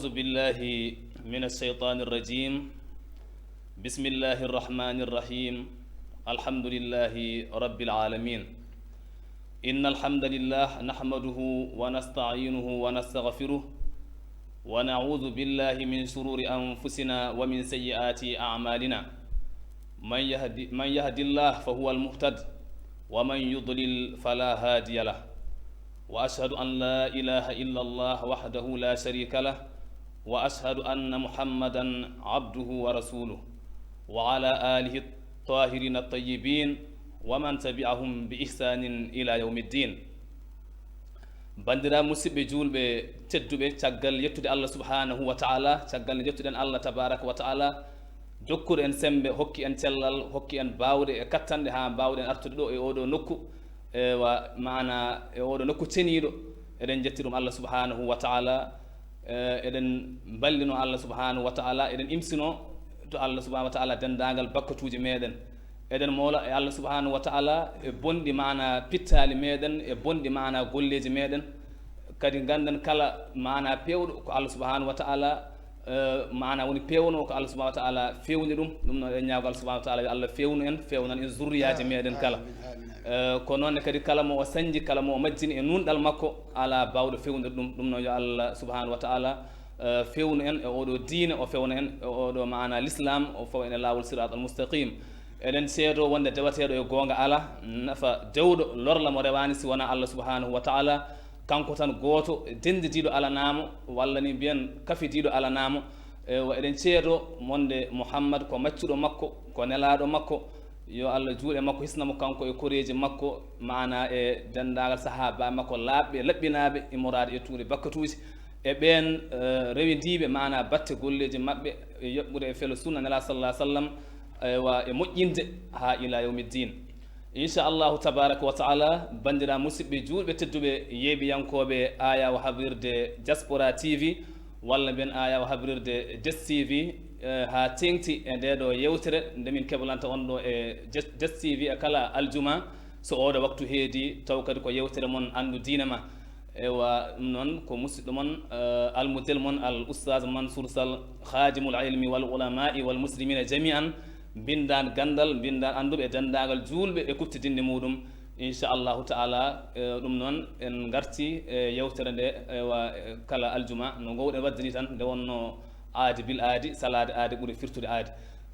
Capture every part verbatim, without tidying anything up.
أعوذ بالله من الشيطان الرجيم. بسم الله الرحمن الرحيم. الحمد لله رب العالمين. إن الحمد لله نحمده ونستعينه ونستغفره، ونعوذ بالله من شرور أنفسنا ومن سيئات أعمالنا. من يهد، من يهد الله فهو المهتد، ومن يضلل فلا هادي له. وأشهد أن لا إله إلا الله وحده لا شريك له، وأشهد أن محمدا عبده ورسوله، وعلى آله الطاهرين الطيبين، ومن تبعهم بإحسان إلى يوم الدين. Banndiraaɓe musidɓe juulɓe tedduɓe, caggal yettude Allah subhanahu wa ta'ala, caggal nde jettuɗen Allah tabaraka wa ta'ala, jokkuɗo en sembe, hokki en cellal, hokki en baawɗe e kattanɗe haa mbaawɗen artude ɗo e oɗo nokku, e wa maana e oɗo nokku ceniiɗo. Eɗen jetti ɗum Allah subhanahu wa ta'ala, e, eɗen mballino Allah subhanahu wa ta'ala, eɗen imsino to Allah subhanahu wa ta'ala denndaangal bakkatuuji meɗen. Eɗen moola e Allah subhanahu wa ta'ala e bonɗi maana pittaali meɗen, e bonɗi maana golleeji meɗen. Kadi ngannden kala maana peewɗo ko Allah subhanahu wa ta'ala, eh, maana woni peewno ko Allah subhanahu wa ta'ala feewni ɗum. Ɗum noon eɗen ñaago Allah subhanahu wa ta'ala yo Allah feewnu en, feewnan en zurriyaaji meɗen kala. Amin, amin, amin. Eh, ko noon ne kadi kala mo o sañji, kala mo o majjini e nuunɗal makko, alaa baawɗo feewnude ɗum. Ɗum noon yo Allah subhanahu wa ta'ala, eh, feewnu en e oɗo diine, o feewna en e oɗo maana l'islam, o fawa en e laawol sirat al mustaqim. Eɗen seedo wonde dewateeɗo e goonga ala, nafa dewɗo, lorla mo rewaani si wonaa Allah subhanahu wa ta'ala, kanko tan gooto, denndidiiɗo alanaamo, walla ni mbiyen kafidiiɗo alanaamo. E wa eɗen ceedo wonde Muhammad ko maccuɗo makko, ko nelaaɗo makko, yo Allah juuɗe makko hisna mo kanko e koreeji makko, maana e denndaangal sahaaba makko laaɓɓe, laɓɓinaaɓe, immoraade e tuuɗe bakkatuuji. E ɓeen, eh, rewindiiɓe maana batte golleeji maɓɓe e yoɓɓude e felo sunna Nelaaɗo sallallahu alaihi wasallam, ewa, e moƴƴinde haa ila yawmiddin. Inchallahu tabaraka wa taala, banndiraaɓe musidɓe juulɓe tedduɓe, yeeɓiyankooɓe ayawo habrirde Diaspora T V, walla mbiyen ayawo habrirde Des T V, eh, haa teeŋti e ndee ɗoo yeewtere nde min keblanta on ɗoo e Des, Des T V e kala aljuma, so ooɗo waktu heedi, taw kadi ko yeewtere mon Anndu Diine Ma. Ewa, ɗum noon ko musidɗo mon, eh, almudel mon, al Oustaz Mansour Sall, khadimul ilmi wal ulama'i wal muslimina jami'an, mbinndaan ganndal, mbinndaan annduɓe e denndaangal juulɓe e kuttidinɗe muɗum. Inchallahu taala, eh, ɗum noon en ngarti e yeewtere nde, ewa, eh, kala aljuma, no ngoowɗen waɗde ni tan, nde wonno aadi bil aadi, salaade aadi ɓuri firtude aadi.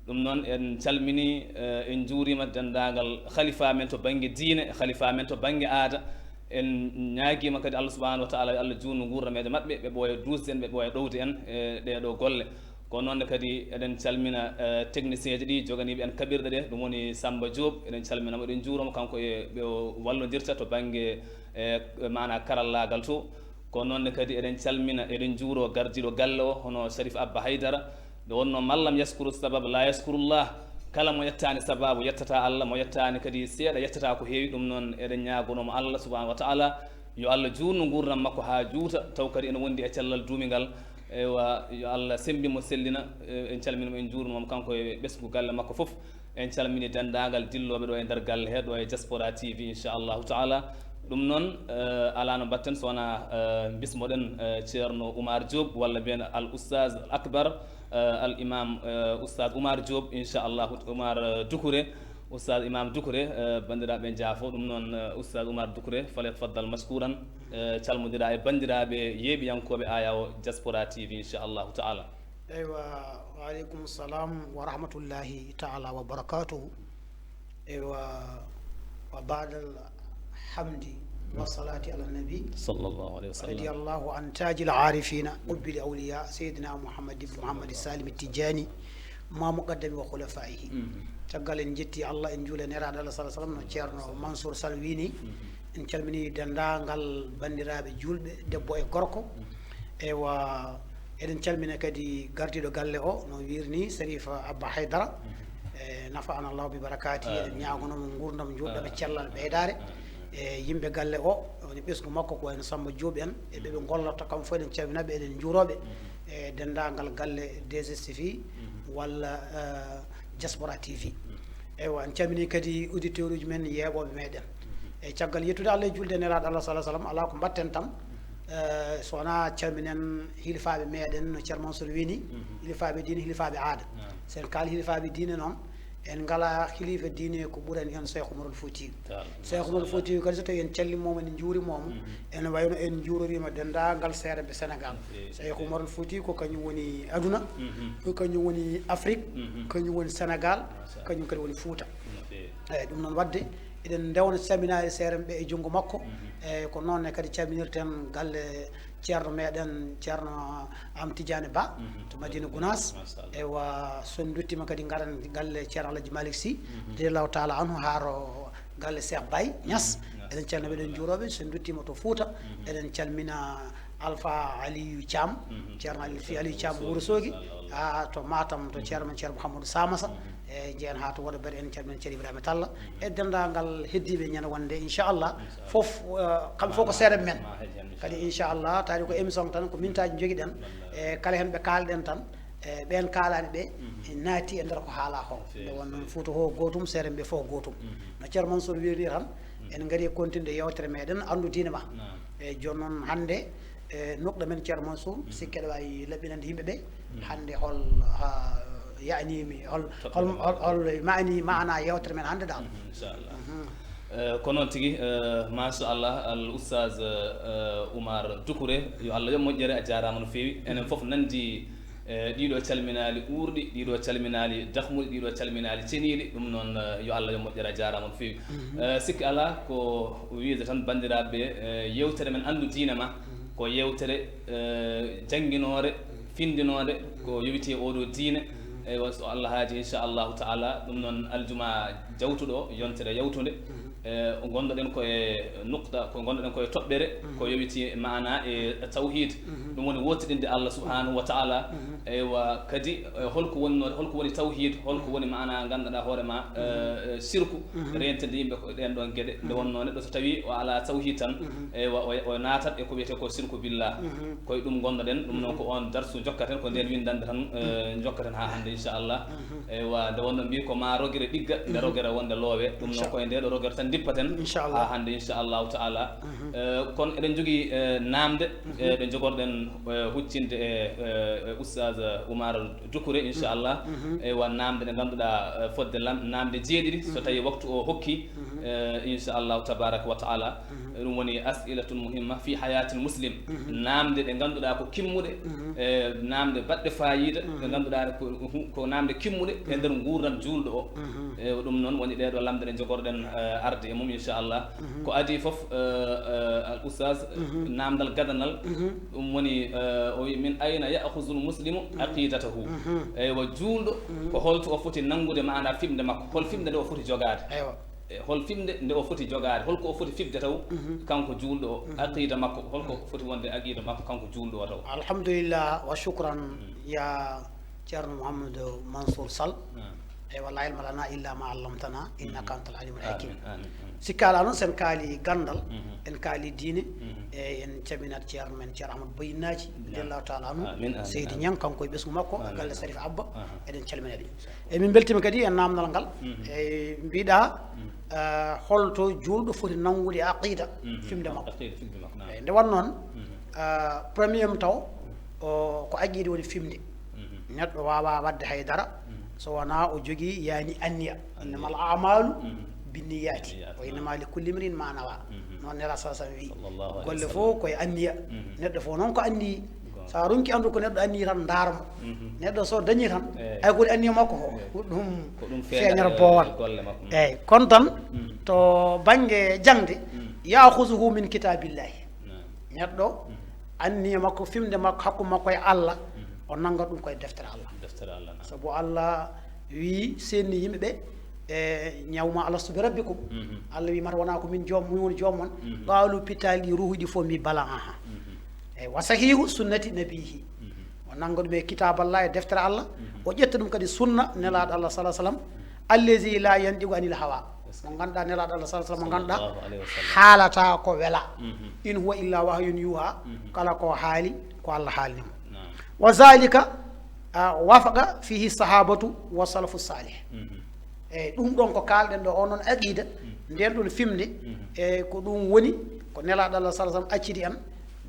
Ɗum noon, en calminii, eh, en njuuriima denndaangal khalifa men to bannge diine, khalifa men to bannge aada. En ñaagiima kadi Allah subhanahu wa taala yo Allah juutnu nguurdameeje maɓɓe, ɓe ɓooya duusde en, ɓe ɓooya ɗowde en e ɗee ɗoo golle. Ko noon ne kadi eɗen calmina, eh, technicien ji ɗi joganiiɓe en kaɓirɗe ɗe, ɗum woni Samba Diop, eɗen calmina mo, eɗen njuuroo mo, kanko e ɓe o wallondirta to bannge, eh, maanaa karallaagal to. Ko noon ne kadi eɗen calmina, eɗen njuuroo gardiiɗo galle o, hono Sharif Abba Haydara. Nde wonnoo, "Man lam yaskuru sabab la yaskurullah." Kala mo yettaani sabaabu, yettataa Allah, mo yettaani kadi seeɗa, yettataa ko heewi. Ɗum noon, eɗen ñaagonoo mo Allah subhanahu wa taala, yo Allah juutnu nguurndam makko haa juuta, taw kadi ene wondi e cellal duumingal. Ewa, yo Allah semmbi mo, sellina. E, en calmina mo, en njuurnoo mo, kanko e ɓesngu galle makko fof. En calmini denndaangal dillooɓe ɗo e nder galle he, ɗo e Diaspora T V, inchallahu taala. Ɗum noon, eh, alaa no mbaɗten so wonaa, eh, mbismoɗen, eh, Ceerno Oumar Diop, walla mbiyen Al Oustaz Al Akbar, eh, Al Imam, eh, Oustaz Oumar Diop, inchallahu, Oumar, eh, Doucouré, Oustaz Imam Doucouré, eh, banndiraaɓe njaafo. Ɗum noon, eh, Oustaz Oumar Doucouré, falyatafaddal mashkuran, eh, calmondira e banndiraaɓe yeeɓiyankooɓe ayawo Diaspora T V, inchallahu taala. Eywa, wa aleykum salam wa rahmatullahi taala wa barakatuhu. Eywa, wa baadal hamdi wa salati ala nabi, sallallahu alaihi wasallam, radiyallahu an tajil arifina, qutbil awliya, sayyidina Muhammad ibn Muhammad Salim Tijani, ma muqaddami wa khulafaihi. Mhm. Caggal en jetti Allah, en njuula Nelaaɗo Allah sallallahu alaihi wasallam, no Ceerno Mansour Sall wini. Mhm. En calmini denndaangal banndiraaɓe juulɓe, debbo e gorko. Mhm. Eywa, eɗen calmina kadi gardiiɗo galle o, no wiirni Sharif Abba Haydara. Mhm. E, nafa'ana Allahu bi barakati. Amin. Eɗen ñaagonoo mo nguurndam, njuutɗam e, amin, cellal ɓeydaare. Amin. E yimɓe galle o, woni ɓesngu makko ko wayno Samba Diop en, e ɓe ɓe, mhm, ngollata kam fof, eɗen calmina ɓe, eɗen njuuroo ɓe. Mhm. E denndaangal galle D S T V, mhm, walla, eh, Diaspora T V. Mhm. Eywa, en calmini kadi auditeur uji men, yeeɓooɓe meɗen. Mhm. E caggal yettude Allah e juulde Nelaaɗo Allah sallallahu alaihi wasallam, alaa ko mbaɗten tan, mhm, Eh, so wonaa calminen hilifaaɓe meɗen, no Ceerno Mansour wini, hilifaaɓe diine, hilifaaɓe aada. Sen kaali hilifaaɓe diine noon, en ngala hilifa diine ko ɓurani heen Cheikh Oumarul Fouti. Cheikh Oumarul Fouti kadi, so tawi en callimoomo, en njuurimooma, ene wayno en njuuroriima denndaangal seerenɓe Sénégal. Cheikh Oumarul Fouti ko kañum woni aduna, ko kañum woni Afrique, kañum woni Sénégal, kañum kadi woni Fouta. Eeyi, ɗum noon waɗde, eɗen ndewna calminaali seerenɓe e junngo makko. Eeyi, ko noon ne kadi calminirten galle Ceerno meɗen, Ceerno Am Tidiane Ba, to Madina Gounass. Ewa, so en nduttiima kadi, ngaren galle Ceerno Alhaji Malick Sy, radiyallahu taala anhu, haa to galle Cheikh Baye Niass. Eɗen calmina ɓe, eɗen njuuroo ɓe. So en nduttiima to Fouta, eɗen calmina Alpha Aliou Thiam, Ceerno Alpha Aliou Thiam, Wuro Soogi, haa to Matam, to Ceerno men Ceerno Mouhamadou Samassa, e njeyen haa to Woɗo Bere, en calmina Ceerno Ibrahima Talla, e denndaangal heddiiɓe ñande wonde, inchallah, fof, eh, kamɓe fof ko seerenɓe men. Kadi, inchallah, tawi ko émission tan, ko mintaaji njogiɗen, e kala heen ɓe kaalɗen tan, e ɓeen kaalaani ɓe, naati e nder ko haalaa ko. Nde won noon, Fouta ko gootum, seerenɓe fof ko gootum. No Ceerno Mansour wiiri tan, en ngarii e continue yeewtere meɗen, anndu diine ma. E jooni noon, hannde, e nokɗa men Ceerno Mansour, sikke aɗa waawi laɓɓinande yimɓe ɓe, hannde hol, ha, yaani mi, hol, hol, hol, hol maani, maana yeewtere men hannde dal. Inchallah. Eh, ko noon tigi, eh, machallah, al oustaz, eh, Oumar Doucouré, yo Allah yo moƴƴere, a jaaraama no feewi. Enen fof nanndi, eh, ɗiɗo calminaali uurɗi, ɗiɗo calminaali dakmuɗi, ɗiɗo calminaali ceniiɗi. Ɗum noon, eh, yo Allah yo moƴƴere, a jaaraama no feewi. Eh, sikki alaa ko wiyde tan, banndiraaɓe, eh, yeewtere men Anndu Diine Ma, ko yeewtere, eh, jannginoore, finndinoonde, ko yowitii e oɗo diine. Eywa, so Allah haaji, inchallahu taala, ɗum noon aljuma jawtuɗo, yontere yawtunde, eh, ngonnoɗen ko e nukta, ko ngonnoɗen ko e toɓɓere, ko yowitii e maana e tawhid. Ɗum woni wootiɗinde Allah subhanahu wa taala. Eywa, kadi, eh, holko woni, holko woni tawhid, holko woni maana, ngannduɗaa hoore ma, eh, eh, shirku, reentinde yimɓe ko ɗeen ɗoon geɗe. Nde wonnoo neɗɗo so tawii o alaa tawhid tan, eywa, o, o naatat e ko wiyetee ko shirku billah. Koye ɗum ngonnoɗen, ɗum noon ko oon darsu jokkaten, ko ndeen winndannde tan, eh, jokkaten haa hannde, inchallah. Eywa, nde wonnoo mbii ko ma rogere ɗigga, nde rogere wonde loowe. Ɗum noon koye ndee ɗo rogere tan ndippaten haa hannde, inchallahu taala. Eh, kono eɗen njogii, eh, naamnde, eh, ɗe njogorɗen, eh, huccinde e, eh, e oustaz Oumar Doucouré, inchallah. Eywa, naamnde ɗe ngannduɗaa, eh, fodde lam-, naamnde jeeɗiɗi, so tawii waktu o hokki, eh, inchallahu tabaraka wa taala. Ɗum woni as'ilatun muhimma fi hayatil muslim. Naamnde ɗe ngannduɗaa ko kimmuɗe, eh, naamnde baɗɗe faayiida, ɗe ngannduɗaa ko, ko naamnde kimmuɗe e nder nguurndam juulɗo o. Eywa, ɗum noon woni ɗee ɗo lamnde ɗe njogorɗen, eh, arde e mum, inchallah. Ko adii fof, eh, eh, al oustaz, naamndal gadanal, ɗum woni, eh, o wi, "Min ayna ya'khudhul muslimu aqidatahu?" Eywa, juulɗo, ko holto o foti nanngude maana fimde makko, hol fimde nde o foti jogaade? Eywa. E hol fimde nde o foti jogaade, holko o foti fifde taw, kanko juulɗo o, aqida makko, holko foti wonde aqida makko kanko juulɗo o taw? Alhamdulillah wa shukran, ya Ceerno Mouhamadou Mansour Sall. Naam. Eywa, la ilma lana illa ma allamtana, innaka antal alimul hakim. Amin, amin, amin. Sikka alaa noon, sen kaali ganndal, en kaali diine, e en caminat Ceerno men, Ceerno Ahmad Boyinnaji, radiyallahu taala anhu, amin, amin, Seydi Ñang, kanko e ɓesngu makko, e galle Sarif Abba, eɗen calmina ɓe. E min mbeltiima kadi e naamnal ngal, e mbiɗa, eh, holto juulɗo foti nanngude aqida fimde makko. Aqida fimde makko, naam. Eyyi, nde won noon, eh, premier am taw, o, ko aqida woni fimde. Neɗɗo waawaa waɗde hay dara so wonaa o jogii, yaani, anniya. Anniya. Innamal a'malu binniyati. Binniyati, wa innama likulli imri'in ma nawa. Noon Nelaaɗo sallallahu alayhi wa sallam wi, sallallahu alayhi wa sallam, golle fof koye anniya. Neɗɗo fof noon ko anniyi. Goonga. So a ronki anndude ko neɗɗo anniyi tan, ndaar mo. Neɗɗo so dañi tan, eyi, hay ko woni anniya makko ko, eyi, ko ɗum, ko ɗum feeñata, feeñata boowal, golle makko. Eyi, kono tan, to bannge jaŋde, ya'khuzuhu min kitabillahi. Naam. Neɗɗo, anniya makko, fimde makko, hakkunde makko e Allah, o nanngat ɗum koye deftere Allah. Deftere Allah, naam. Sabu Allah wi, seenni yimɓe ɓe, e ñawma, "Alastu bi rabbikum?" Allah wi, "Mata wonaa ko min joom, min woni joom mon?" Qaalu, pittaali ɗi, ruuhuuji ɗi fof mbi, "Bala, aha." E wa sahihu sunnati nabihi. O nannga ɗum e kitaab Allah, e deftere Allah. O ƴetta ɗum kadi sunna Nelaaɗo Allah, sallallahu alayhi wa sallam. Allazi la yantiqu anil hawa. Mo ngannduɗaa Nelaaɗo Allah, sallallahu alayhi wa sallam, mo ngannduɗaa, sallallahu alayhi wa sallam, haalata ko wela. In huwa illa wahyun yuha. Kala ko haali, ko Allah haalni mo. Naam. Wa zalika, ah, wafaqa fihi sahabatu wa salafu salih. Eyyi, ɗum ɗon ko kaalɗen ɗo, on ɗon aqida, nden ɗon fimde, e ko ɗum woni ko Nelaaɗo Allah, sallallahu alayhi wa sallam, accidi en,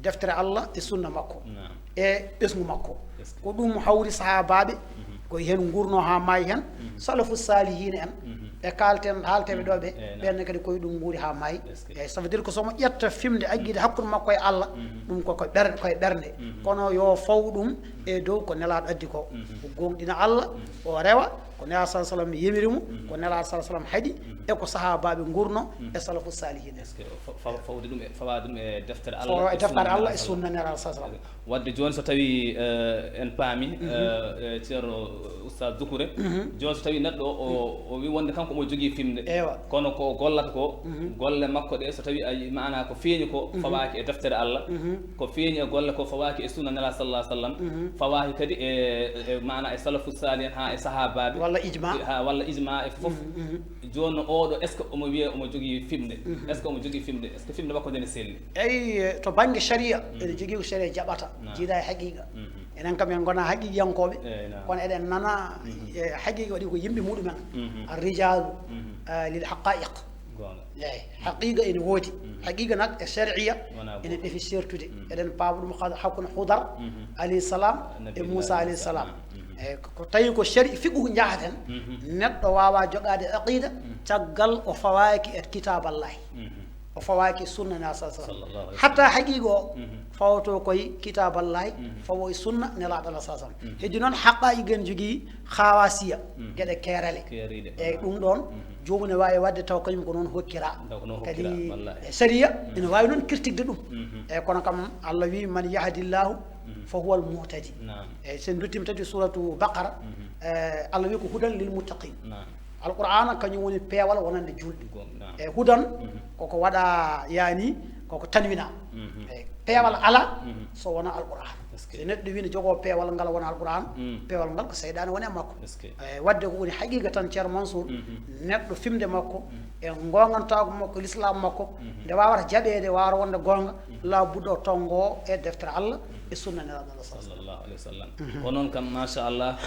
deftere Allah e sunna makko, naam, e ɓesngu makko. Est-ce que ko ɗum hawri sahaabaaɓe, mhm, ko heen nguurno haa maayi heen, mhm, salafu saalihiina en, mhm, ɓe kaalten, haalteeɓe ɗo ɓe, eh, naam, ɓeen kadi koye ɗum nguuri haa maayi. Est-ce que eyi, ça veut dire que so mo ƴetta fimde aqiida hakkunde makko e Allah, mhm, ɗum ko, ko ɓer-, koye ɓernde. Mhm. Kono yo faw ɗum e dow ko Nelaaɗo addi ko. Mhm. O goongɗina Allah, mhm, o rewa ko Nelaaɗo sallallaahu alayhi wa sallam yamiri mo, mhm, ko Nelaaɗo sallallaahu alayhi wa sallam haɗi, mhm, e ko sahaabaaɓe nguurno, mhm, e salafu saalihiina. Est-ce que fa-, fa-, fawde ɗum e, fawaade ɗum e deftere Allah, fawa e deftere Allah e sunna Nelaaɗo sallallaahu alayhi wa sallam. Wadde jooni so tawii, eh, en paami, mhm, eh, eh, Ceerno Oustaz Doucouré, mhm, jooni so tawii neɗɗo o, o wi wonde kanko omo jogii fimde. Ewa. Kono ko gollata ko, mhm, golle makko ɗe, so tawii a yi-, maanaa ko feeñi ko, mhm, fawaaki e deftere Allah, mhm, ko feeñi e golle ko fawaaki e sunna Nelaaɗo sallallaahu alayhi wa sallam, mhm, fawaaki kadi e, e, e maanaa e salafu saalih en, haa e sahaabaaɓe. Walla ijma. E, haa, walla ijma e fof. Mhm, mhm. Jooni no oɗo, est-ce que omo wiyee omo jogii fimde? Mhm. Est-ce que omo jogii fimde? Est-ce que fimde makko nde ne selli? Eyi, to bannge sharia, mhm, ene jogii ko sharia jaɓata, naam, jiida e haqiqa. Mhm. Enen kam en ngonaa haqiqiyankooɓe, eyi, naam, kono eɗen nana, mhm, e haqiqa waɗi ko yimɓe muɗumen. Mhm. Ar-rijaalu, mhm, eh, lil haqaa'iq. Goonga. Eyi, haqiqa ene woodi. Mhm. Haqiqa nak e sharia wonaa ene gootum. Ɗefi sertude. Mhm. Eɗen paama ɗum xa-, hakkunde Hudar, mhm, alayhi salam, e Nabiyullahi Muusa alayhi Muusa, salam. Naam. Mhm. Eyi, ko, ko tawi ko shari-, fiqhu njahaten, mhm, neɗɗo waawaa jogaade aqiida, mhm, caggal o fawaaki e kitaaballahi. Mhm. O fawaaki sunna na sa-, sa-, sallallaahu alayhi wa sallam. Hatta haqiiqa o, mhm, fawto koye kitaaballahi, mhm, fawo e sunna Nelaaɗo Allah sa-, sa-, mhm, heddi noon haqaa'iqa en jogii khawasiya, mhm, geɗe keerale. Keeriiɗe, eyi, wonaa ɗum ɗoon, mhm, joomum ne waawi waɗde taw kañum ko noon hokkira. Taw ko noon kadi hokkira, wallaahi. E sariya, mhm, ene waawi noon kirtigde ɗum. Mhm. Eyi, kono kam Allah wi, "Man yahdillahu, mhm, fa huwal muhtadi." Naam. Eyi, so en nduttiima tati suuratu Baqara, mhm, eh, Allah wi ko hudan lil muttaqin. Naam. Alqur'aana kañum woni peewal wonande juulɓe. Gom-, naam. E hudan, mhm, koko waɗa, yaani, koko tanwina. Mhm. E peewal alaa, mhm, so wonaa Alqur'aana. Est-ce que? So neɗɗo wii ne jogoo peewal ngal wonaa Alqur'aana, mm, peewal ngal ko seyɗaane woni e makko. Est-ce que? E waɗde ko woni haqiiqa tan, Ceerno Mansour, mhm, neɗɗo fimde makko, mm, e ngoongantaagu makko, lislaam makko, mhm, nde waawata jaɓeede, waawata wonde goonga, mhm, laa budda o tonngo e deftere Allah, mhm, e sunna Nelaaɗo Allah sallallahu alaihi wasallam. Mhm. Ko noon kam, machallah,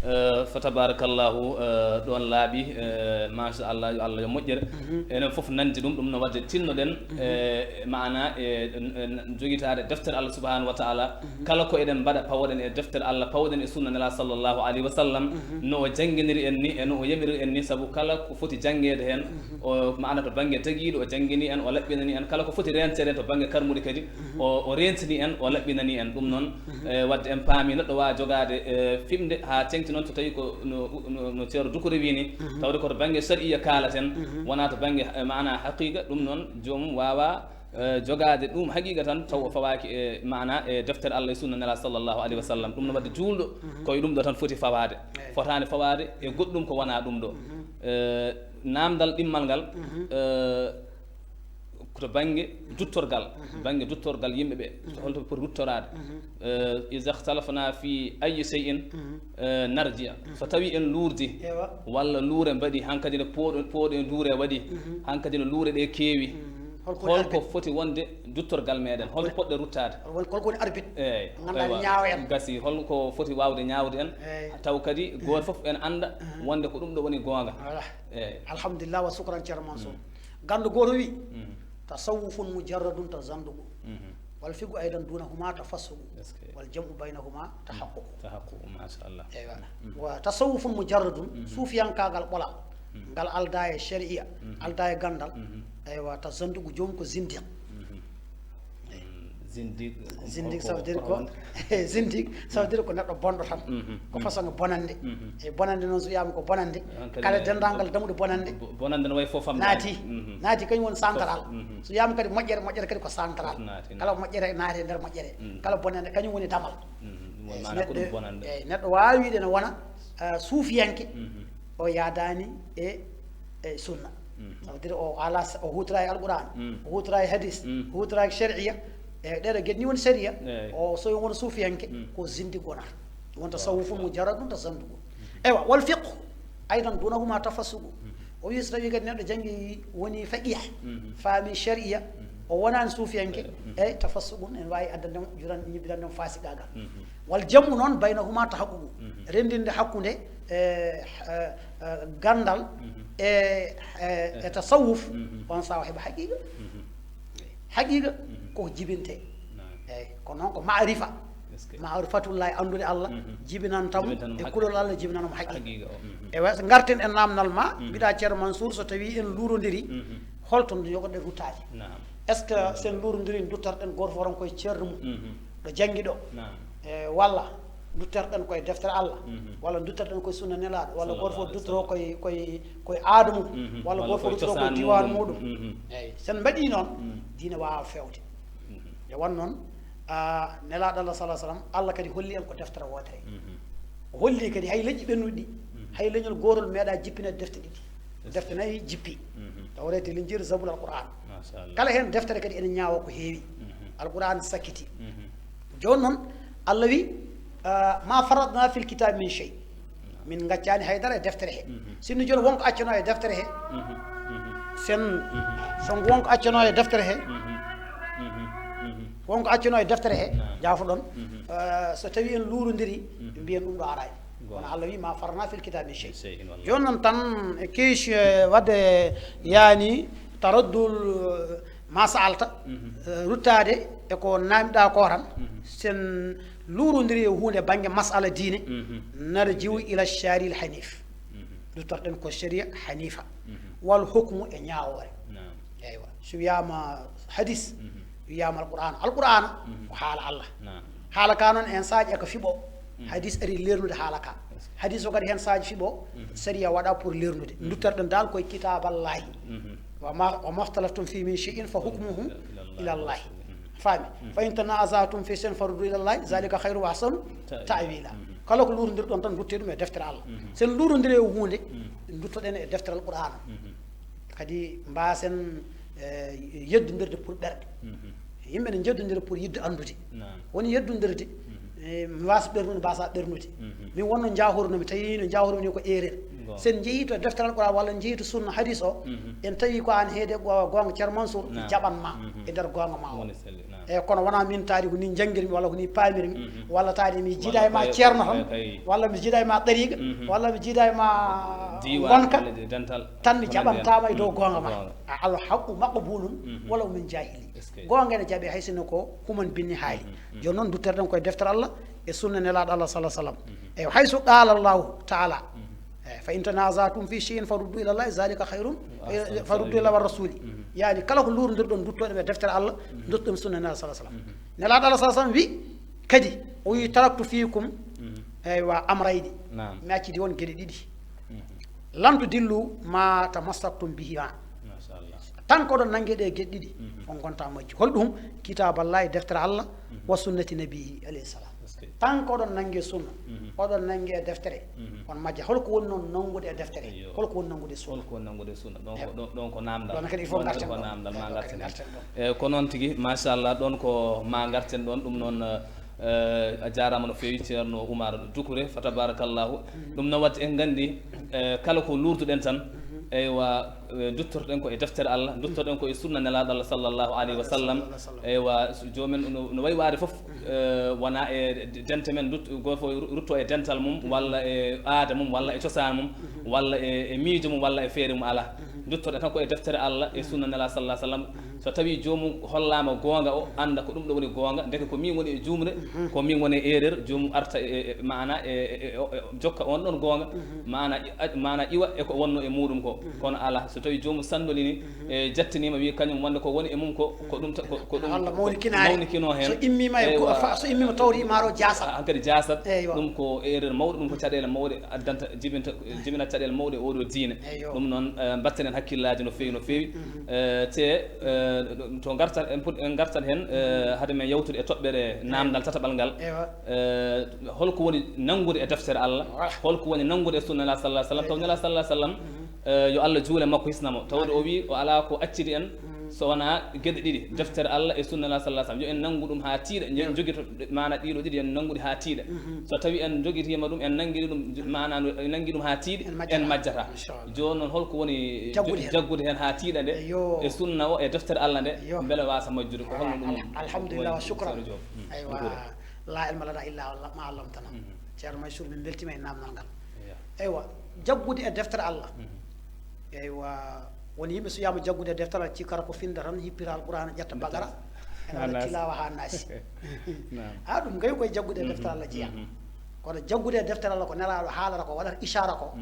eh, fa tabarakallahu, eh, ɗoon laaɓi, eh, machallah, yo Allah yo moƴƴere. Mhm. Enen fof nandi ɗum, ɗum no waɗde tinnoɗen, mhm, eh, maana, eh, en, en jogitaade deftere Allah subhanahu wa taala. Mhm. Kala ko eɗen mbaɗa, pawoɗen e deftere Allah, pawoɗen e sunna Nelaaɗo sallallahu alaihi wasallam, mhm, no o jannginiri en ni, e no o yamiri en ni, sabu kala ko foti janngeede heen, mhm, o maana to bannge tagiiɗo, o janngini en, o laɓɓinani en, kala ko foti reenteede to bannge karmudi kadi, mhm, o, o reentini en, o laɓɓinani en. Ɗum noon, mhm, eh, waɗde en paami neɗɗo waawa jogaade, eh, fimde haa teŋti noon so tawii ko no, no, no Ceerno Dukure wii ni, mhm, tawde ko to bannge sariya kaalaten, mhm, wonaa to bannge, eh, maana haqiiqa, ɗum noon joomum waawa, eh, jogaade ɗum haqiiqa tan, taw o fawaaki e maana e deftere Allah e sunna Nelaaɗo sallallahu alaihi wasallam. Ɗum no waɗde juulɗo, mhm, ko e ɗum ɗo tan foti fawaade. Eyi. Fotaani fawaade e goɗɗum ko wonaa ɗum ɗo. Mhm. Eh, naamndal ɗimmal ngal, mhm, eh, ko to bannge duttorgal, mhm, bannge duttorgal yimɓe ɓe, mhm, holto ɓe poti ruttoraade. Mhm. Eh, iza ikhtalafna fi ayyi shay'in, mhm, eh, narji'. Mhm. So tawii en luurdi, ewa, walla luure mbaɗi, hankadi no pooɗo, pooɗo e luure waɗi, mhm, hankadi no luure ɗe keewi. Mhm. Holko woni, holko arbitre, foti wonde duttorgal meɗen? Holto poɗɗen ruttaade? Holko woni arbitre? Eyi. Ngannduɗaa, aywa, ñaawa en. Gasi, holko foti waawde ñaawde en? Eyi. Taw kadi gooto fof en annda, mhm, wonde ko ɗum ɗo woni goonga. Voilà. Eyi. Alhamdulillah wa shukran, Ceerno Mansour. Mm. Ganndo gooto wi, mhm, tasawufun mujarradun tazanduqu. Mhm. Wal fiqhu aydan dunahuma tafassuqu. Est-ce que? Wal jam'u baynahuma tahaqququ. Tahaqququ, machallah. Eywa. Mhm. Wa tasawufun mujarradun, mhm, suufiyankaagal ɓolal. Mhm. Ngal aldaa e shari'a, mhm, aldaa e ganndal. Mhm. Eywa, tazanduqu, joom ko zindiq. Mhm. Eyi. Mm, zindiq, zindiq, ko, ça veut dire ko, ko, zindiq, ça veut dire ko neɗɗo bonɗo tan. Mhm. Ko, mhm, façon bonande. Mhm. E bonande noon, so wiyaama ko bonande, hankadi kala ne, denndaangal dammuɗe bonande, bo-, bonande no wayi fof am naati. Mhm. Naati, kañum woni central. Fof, mhm. So wiyaama kadi moƴƴere, moƴƴere kadi ko central. Fof naati, kala naati, moƴƴere naati e nder moƴƴere. Mhm. Kala bonande, kañum woni damal. Mhm. Ɗum woni, eyi, so maana ko neɗɗo, ɗum bonande. Eyi, neɗɗo waawi wiide ne wona, eh, suufiyanke, mhm, o yaadaani e, e sunna. Mhm. Ça veut dire o ala s-, o huutoraa e Alquraan, mhm, o huutoraa e hadis, mhm, o huutoraa e shari'a. E ɗeɗo geɗe ni woni shari'a. Eyi. O so won suufiyanke, mhm, ko zindiq wonata. Won tasawufun mujarradun tazanduqu. Mhm. Eywa, wal fiqhu aydan dunahuma tafassuqu. Mhm. O wi so tawi kadi neɗɗo janngi, woni faqih, mhm, faami shari'a, mhm, o wonaani suufiyanke, mhm, eyi, tafassuqun, ene waawi addande mo juran, ñibbitande mo faasiqaagal. Mhm. Wal jam'u noon baynahuma tahaqququ. Mhm. Renndinde hakkunde, e, e, e, ganndal, mhm, e, e, e tasawuf, mhm, on sahaa o heɓa haqiiqa. Mhm. Haqiiqa, mhm, ko jibintee. Naam. Ko noon ko maarifa. Maarifatullahi, anndude Allah, jibinanta mo e kulol Allah, jibinanta mo haqiqa. Ewa, so ngarten e namdal ma, mbiɗa Ceerno Mansour, so tawi en luurondiri, holto njogoɗen ruttaade? Est-ce que sen luurondiri, duttorɗen gooto fof tan koye ceerno mum, ɗo janngi ɗo? E walla duttorɗen koye deftere Allah, walla duttorɗen koye sunna Nelaaɗo, walla gooto fof duttoro koye, koye, koye aada mum, walla gooto fof duttoro koye diiwaan muɗum? Eyi, sen mbaɗi noon, diine waawa feewde. E wan noon, a, Nelaaɗo Allah, sallallahu alayhi wa sallam, Allah kadi holli en ko deftere wootere. O holli kadi hay leƴƴi ɓennuɗi ɗi, hay leñol gootol meeɗa jippinede defte ɗiɗi. Defte nayi jippi. Tawreeta, Linjiila, Zabuura, Alqur'aan. Kala heen deftere kadi ene ñaawa ko heewi. Alqur'aan sakkiti. Jooni noon, Allah wi, a, "Ma farratna fil kitaabi min shay." Min ngaccaani haydara e deftere he. Sinno jooni wonko accano e deftere he, sen, so wonko accano e deftere he, wonko accano e deftere he, jaafoɗon, eh, so tawi en luurondiri, mbiyen ɗum ɗo araani. Kono Allah wi, "Ma farratna fil kitaabi min shay." Jooni noon tan, e keeci, eh, wadde yaani taraddul, eh, ma sa'alta, eh, ruttaade e ko namdiɗa ko tan, sen luurondiri e huunde bannge masala diine, narji'u ila shari'il hanif. Duttorɗen ko sharia hanifa. Wal hukmu e ñaawoore. Eywa. So wiyaama hadis, wiyaama Alqur'aana. Alqur'aana ko haala Allah. Haala ka noon, en saaji eko fiɓo. Hadis ari leernude haala ka. Hadis o kadi heen saaji fiɓo, sharia waɗa pour leernude. Duttorɗen dal koye kitaaballahi. Wa ma, wa ma ikhtalaftum fihi min shay'in fa hukmuhu ila Allah. Faami? "Fa in tanaza'tum fi shay'in farudduhu ila Allah, zalika khayrun wa ahsanu ta'wila." Kala ko luurondirɗon tan, dutte ɗum e deftere Allah. Sen luurondiri e huunde, duttoɗen e deftere Alqur'aana. Kadi mbaasen, eh, yeddondirde pour ɓerɗe. Yimɓe ne njeddondira pour yiɗde anndude. Woni yeddondirde, eh, mi waasa ɓernude, mbaasa ɓernude. Min wonno njaahornoomi, tawi no njaahormi ni ko erreur. Sen njehii to deftere Alqur'aan walla njehii to sunna, hadis o, en tawi ko aan heede go-, goonga, Ceerno Mansour, mi jaɓan ma e nder goonga ma o. Eyi, kono wonaa min taadi ko ni njanngirmi walla ko ni paamirmi, walla taadi mi jiida e ma ceerno tan, walla mi jiida e ma ɗariiga, walla mi jiida e ma ngonka, tan mi jaɓantaama e dow goonga ma. A, al haqqu maqbulun walaw min jahili. Goonga ene jaɓe hay sinno ko human binni haali. Jooni noon, duttorɗen koye deftere Allah e sunna Nelaaɗo Allah, sallallahu alaihi wasallam. Eyi, haysu qala Allahu taala, eyi, "Fa in tanaza'tum fi shay'in faruddu ila Allah, zalika khayrun, eh, faruddu ila wa rasuli." Yaani, kala ko luurondirɗon, duttoɗen e deftere Allah, duttoɗen sunna Nelaaɗo, sallallahu alaihi wasallam. Nelaaɗo Allah, sallallahu alaihi wasallam, wi kadi, o wi, "Taraktu fikum, eywa, amrayni." Mi accidi on geɗe ɗiɗi. "Lan tadillu ma tamassaktum bihima." Tan ko oɗon nannge ɗe geɗe ɗiɗi, on ngonta majji. Hol ɗum? Kitaaballahi, deftere Allah, wa sunnati nabihi, alayhi salam. Tan ko oɗon nannge sunna, oɗon nannge e deftere, on majja. Hol ko woni noon nanngude e deftere? Hol ko woni nanngude e sunna? Hol ko woni nanngude e sunna? Ɗon ko, ɗon, ɗon ko naamndal. Ɗon kadi il faut ngarten ɗon. Ɗon ko naamndal, ma ngarten ɗon. Eh, ko noon tigi, machallah, ɗon ko ma ngarten ɗon. Ɗum noon, eh, a jaaraama no feewi, Ceerno Oumar Doucouré, fa tabarakallahu. Ɗum no waɗde en nganndi, eh, kala ko luurduɗen tan, eywa, eh, duttorɗen ko e deftere Allah, duttorɗen ko e sunna Nelaaɗo Allah, sallallahu alaihi wa sallam. Eywa, so joomum no, no wayi waade fof, eh, wona e dente men, dut-, gooto fof ru-, rutto e dental mum, walla e aada mum, walla e cosaan mum, walla e, e miijo mum, walla e feere mum, alaa. Duttorɗen tan ko e deftere Allah e sunna Nelaaɗo, sallallahu alaihi wa sallam. So tawi joomum hollaama goonga, o annda ko ɗum ɗo woni goonga, ndeke ko min woni e juumre, ko min woni e erreur, joomum arta e, e, e maana e, e, e, o, e jokka on ɗon goonga, maana i-, a-, maana iwa e ko wonno e muɗum ko. Kono alaa, so tawi joomum sanndonii, e jattiniima, wi kañum wonde ko woni e mum ko, ko ɗum ta-, ko, ko ɗum Allah ko mawnikina heen. Mawnikino heen. So immiima e go-, fa-, so immiima tawde imaaro jaasat. Hankadi jaasat. Eywa. Ɗum ko erreur mawɗo, ɗum ko caɗeele mawɗe addanta, jibinta, jibinat caɗeele mawɗe e oɗo diine. Eywa. Ɗum noon, eh, mbatten en hakkillaaji no feewi, no feewi. Eh, te, eh, to ngartat, en put-, en ngartat heen, eh, hade men yawtude e toɓɓere naamndal tataɓal ngal. Eywa. Eh, holko woni nanngude e deftere Allah? Voilà. Holko woni nanngude e sunna Nelaaɗo, sallallahu alaihi wa sallam? Taw Nelaaɗo, sallallahu alaihi wa sallam, eh, yo Allah juule makko, hisna mo. Tawde o wi o alaa ko accidi en so wonaa geɗe ɗiɗi, deftere Allah e sunna Nelaaɗo, sallallahu alaihi wa sallam. Yo en nanngu ɗum haa tiiɗa, yo en njogito maana ɗiɗo ɗiɗi, yo en nanngu ɗi haa tiiɗa. So tawi en njogitiima ɗum, en nanngiri ɗum, maana no, en nanngi ɗum haa tiiɗa, en majjata. Inchallah. Jooni noon, holko woni jaggude heen, jaggude heen haa tiiɗa nde, e sunna o, e deftere Allah nde, mbele waasa majjude? Ko holno ɗum? Alhamdulillah, wa shukran. Ceerno Diop. Aywa, la ilma lana illa ma allamtana. Ceerno Mansour, min mbeltiima e naamndal ngal. Eywa, jaggude e deftere Allah. Eywa, won yimɓe so wiyaama jaggude e deftere Allah, cikkata ko finnda tan, hippita Alqur'aana, ƴetta Baqara, Ene waɗa tilawa ha naasi. A ɗum kay koye jaggude e deftere Allah jeeya. Kono jaggude e deftere Allah ko nelaaɗo haalata ko, waɗata ishara ko.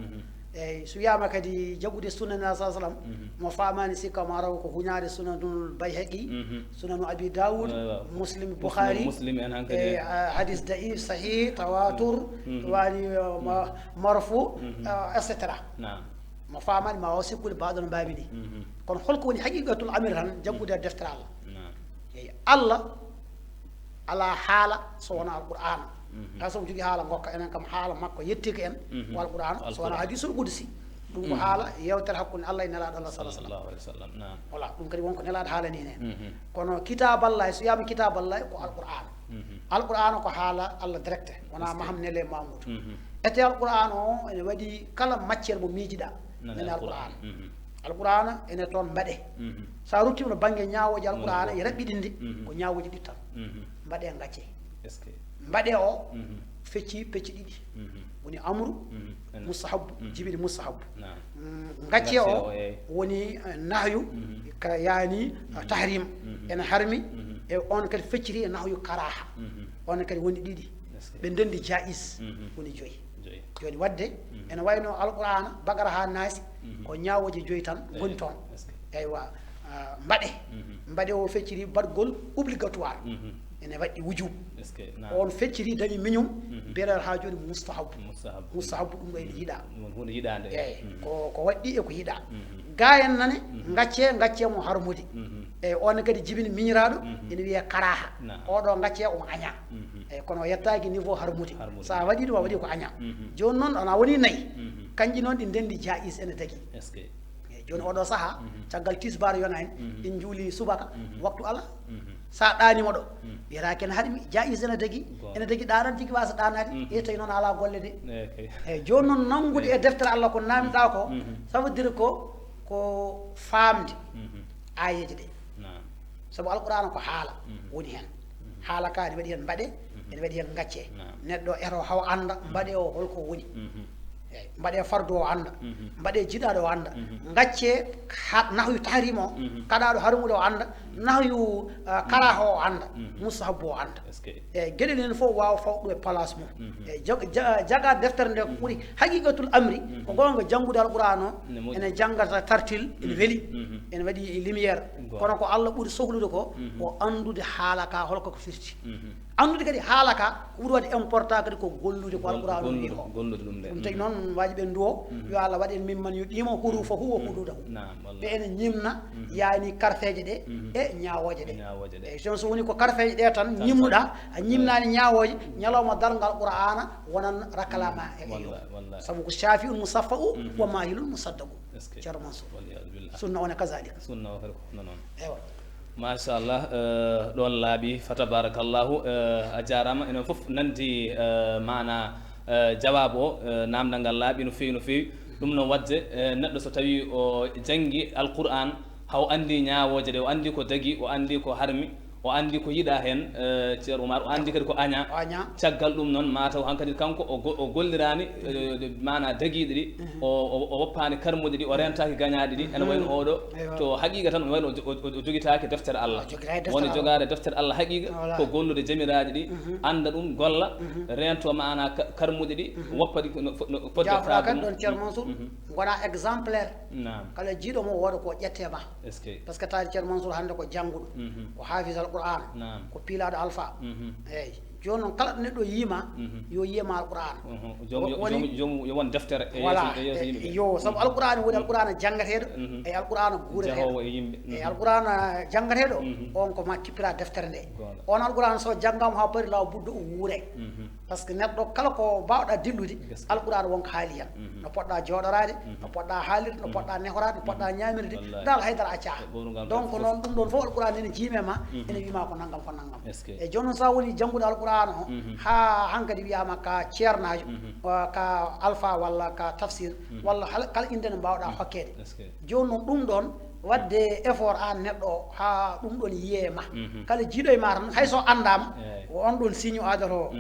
Eyyi, so wiyama kadi jaggude sunna nelaaɗo sa sallam, mo famani sikka ma raw ko huñaade sunanul Bayhaqi, sunanu Abi Dawud, Muslim, Bukhari, Muslim en hankadi e hadis da'if, sahih, tawatur, wani marfu, et cetera. Mo famani ma waw sikkude baɗono mbawi ɗi. Kono holko woni haqiqatul amir tan jaggude e deftere Allah? Eyyi, Allah ala haala so wona alqur'ana. Hay somo jogui haala gokka enen kam haala makko yettika en ko alqur'ana, so wona hadisul qudsi. Ɗum ko haala yewtere hakkude Allah e nelaɗo Allah sallallahu alaihi wasallam. Voilà, ɗum kadi wonko nelaɗo haalani en. Kono kitaballahi, so wiyama kitaballahi ko alqur'ana. Alqur'ana ko haala Allah direct, wona Maham Nele Mamoudou. Ete alqur'ana o ene waɗi kala matière mo miijiɗa nani alqur'ana. Alqur'ana ene toon mbaɗe. Sa ruttima no bangge ñaawooje alqur'ana e raɓɓiɗinde ko ñaawooje ɗiɗi tan. Mbaɗe gacce. Mbaɗe o fecci pecci ɗiɗi. Woni amru, mustahabbu, jibini mustahabbu. Gacce o woni nahyu ka yani tahrim, ene harmi. E on kadi fecciri e nahyu karaha. On kadi woni ɗiɗi. Ɓe ndendi jaiz woni joyi. Joni wadde ene wayno alqur'ana bagara ha naasi ko ñaawooje joyi tan ngoni toon. Eywa. Mbaɗe mbaɗe o fecciri baɗgol obligatoire, ene waɗɗi wujub. On fecciri dañi miñum. Mbiyeɗa ha joni mustahabu. Mustahabu ɗum ɗo ene yiɗa. Ɗum woni hunde yiɗande. Eyyi, ko ko waɗɗi e ko yiɗa. Ga en nane gacce gacce mo harmude. Eyyi, on kadi jibini miñiraɗo ene wiye karaha. Oɗo gacce omo aña. Eyyi, kono o yettaki niveau harmude. Sa waɗi ɗum a waɗi ko aña. Joni noon ana woni nayi. Kanƴi noon ɗi ndendi jaiz ene tagi. Eyyi, joni oɗo saaha caggal tisbar yona en en juuli subaka, waktu ala. Sa ɗanima ɗo wiyata ken harmi, jaiz ene tagi. Ene tagi ɗanan tigi wasa ɗanade. E tawi noon ala golle de. Eyyi, joni noon nangude e deftere Allah ko namɗa ko, ça veut dire ko ko famde ayeje ɗe. Saabu alqur'ana ko haala woni hen. Haala ka ene waɗi hen mbaɗe, ene waɗi hen gacce. Neɗɗo eto haw anda mbaɗe o holko woni. Eyyi, mbaɗe fardu o anda, mbaɗe jiɗaɗo o anda, gacce nahyu tahrim o, kaɗaɗo harmude o anda, nahyu karaha o anda, mustahabbu o anda. Eyyi, gueɗe ɗen fof wawa fawɗo e place mum. Eyyi, jaga deftere nde ko ɓuuri haqiqatul amri ko gonga janngude alqur'ana o. Ene janggata tartil ene weeli, ene waɗi lumière. Kono ko Allah ɓuri sohlude ko o anndude haala ka holko ko firti. Anndude kadi haala ka ko ɓuri waɗde important kadi ko gollude ko alqur'ana o wi o. Ɗum tagi noon waji ɓen duwo yo Allah waɗ en mimman yo ɗimo hurufahu wa hududahu. Ɓe ene ñimna yani karfeje ɗe e ñawoje ɗe. Eyyi, so woni ko karfeje ɗe tan ñimnuɗa, a ñimnani ñawoje, ñalawma dargal qur'ana wonan rakalama e eyo. Sabu ko shafi'un musaffa'u wa mahilun musaddaqu. Ceerno Mansour, sunna o ne kazalika. Sunna o kadi ko hono noon. Eywa. Machallah. Ɗon laaɓi fa tabarakallahu. A jarama, enen fof nandi mana jawabu o. Namdal ngal laaɓi no fewi no fewi. Ɗum noon wadde neɗɗo so tawi o janngi alqur'an, haw andi ñawoje ɗe, o andi ko dagi, o andi ko harmi, o andi ko yiɗa hen. Ceerno Oumar, o andi kadi ko aña. Caggal ɗum noon mataw hankadi kanko o gollirani mana dagiɗe ɗi. O woppani karmuɗe ɗi, o rentaki gañaɗe ɗi. Ene wayno oɗo to haqiqa tan wayno o jogitaki deftere Allah. Woni jogade deftere Allah haqiqa ko gollude jamiraji ɗi, anda ɗum, golla, rento mana karmuɗe ɗi, woppa ɗi no fodde. Jafoɗa kadi ɗon, Ceerno Mansour, gona exemplaire. Kala jiiɗo mo wooda ko ƴette ma. Par ce que taari Ceerno Mansour hannde ko jannguɗo, ko haafis alqur'ana, ko piilaaɗo alfa. Eyyi, jooni noon kala ɗo neɗɗo yiima yo yiye ma alqur'ana. Joom yo won deftere. Voilà. Yo sabu alqur'ana woni alqur'ana janngateeɗo e alqur'ana guureteeɗo. E alqur'ana janngateeɗo on ko ma kippira deftere nde. On alqur'ana so janngama ha pari law buddo o wuure. Par ce que neɗɗo kala ko mbawɗa dillude alqur'ana wonko haali hen. No poɗɗa jooɗorade, no poɗɗa haalirde, no poɗɗa nehorade, no poɗɗa ñamirde, dal haydara acca. Donc noon ɗum ɗon fof alqur'ana ene jiime ma, ene wima ko nanggam ko nanggam. E jooni noon sa woni janngude alqur'ana o ha hankadi wiyama ka ceernajo, ka alfa walla ka tafsir walla kala inde no mbawɗa hokkede. Jooni noon ɗum ɗon wadde effort an neɗɗo o ha ɗum ɗon yiye ma. Kala jiiɗo e ma tan hay so andama ko on ɗon signe o adata o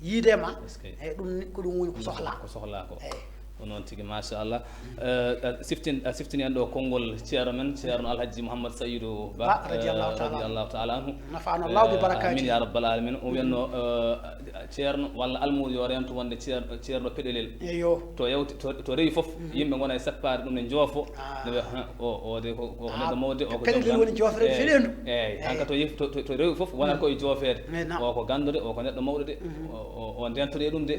yiide ma. Eyyi, ɗum ko ɗum woni ko sohla. Ko sohla ko. Eyyi. Ko noon tigi, machallah. Eh, a siftin a siftini en ɗo konngol ceerno men, ceerno Alhajji Mouhammad Sayidu Ba. Ba, radiyallahu taala anhu. Radiyallahu taala anhu. Nafa'ana Allahu bi Eh, barakatihi. Amin ya rabbal alamin. O wiyanno eh, ceerno walla almuudo yo rento wonde ceer- ceerno peɗelel. Eyo. To yawti to, to rewi fof, yimɓe ngona e sappaade ɗum ne joofo. Ah. Ne wiya, "Ha, o o de ko ko Ah, neɗɗo mawde, o ko peɗelel joom woni joofeede Eh, fiɗendu. Eyi, Eyi. Hanka to yif- to, to, to rewi fof wona koye joofeede. Mais non. O ko ganndo de, o ko neɗɗo mawɗo de. O, o, o ndento e ɗum de.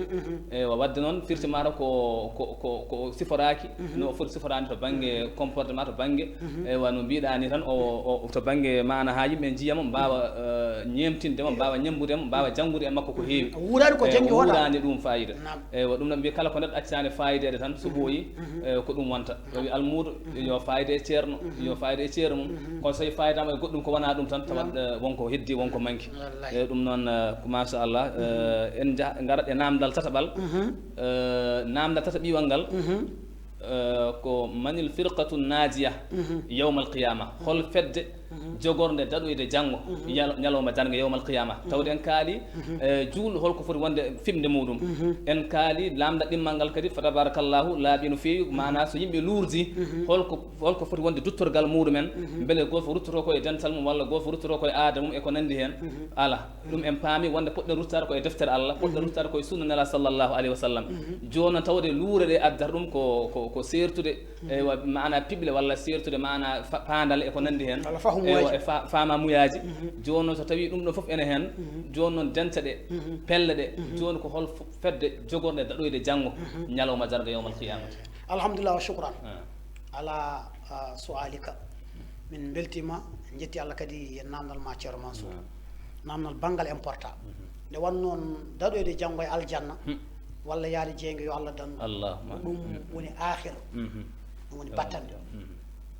Eyi, o waɗde noon firti maaro ko ko ko ko siforaaki no o foti siforaade to bannge comportement, to bannge, eywa, no mbiɗa ni tan, o o to bannge maana, haa yimɓe njiya mo, mbaawa eh, ñeemtinde mo, mbaawa ñemmbude mo, mbaawa janngude e makko ko heewi. O wuuraani ko Eh, janngi o hoɗa. Wuuraani ɗum fayida. Naam. Eywa, ɗum noon mbiya kala ko neɗɗo accaani fayida de tan, so ɓooyi eh, ko ɗum wonta. O wi almuudo yo fayida e ceerno, yo fayida e ceerno mum. Kono so tawi fayidama e goɗɗum ko wona ɗum tan, tawat eh, wonko heddi, wonko manki. Wallahi. E ɗum noon eh, ko machallah. Eh, en jaha ngarat e namdal tataɓal. Eh, namdal tataɓiwal ngal eh, ko manil firqatu najiya yawmal qiyama. Hol fedde jogorde daɗoyde janngo, ñal- ñalawma darnge yawmal qiyama? Tawde en kaali eh, juulɗo holko foti wonde fimde muɗum. En kaali lamda ɗimmal ngal kadi, fa tabarakallahu, laaɓi no feewi. Maana so yimɓe luurdi, holko holko foti wonde duttorgal muɗumen? Mbele gooto ruttoto ko e dental mum, walla gooto ruttoto ko e aada mum e ko nandi heen? Ala. Ɗum en paami wonde poɗɗen ruttaade ko e deftere Allah, poɗɗen ruttaade ko e sunna Nela sallallahu alayhi wa sallam. Jooni noon, tawde luure ɗe addata ɗum ko ko ko seertude, eywa, maana piɓle, walla seertude maana fa- paandale e ko nandi heen. Walla fahamu Eywa, waaji. E fa- faamamuyaaji. Jooni noon, so tawii ɗum ɗo fof ene heen, jooni noon, dente ɗe, pelle ɗe, jooni ko hol f- fedde jogorɗe daɗoyde janngo, ñalawma darnga, yawmal qiyamati? Alhamdulillah wa shukran. Ah. Ala ah, su'alika. Min mbeltima, en njetti Allah kadi e namdal ma, Ceerno Mansour. Namdal banngal important. Nde wonnoon daɗoyde janngo e aljanna, walla yaade jeynge, yo Allah dandu. Allahumma. Ɗum woni aakhir. Ɗum woni battanɗe. Mhm.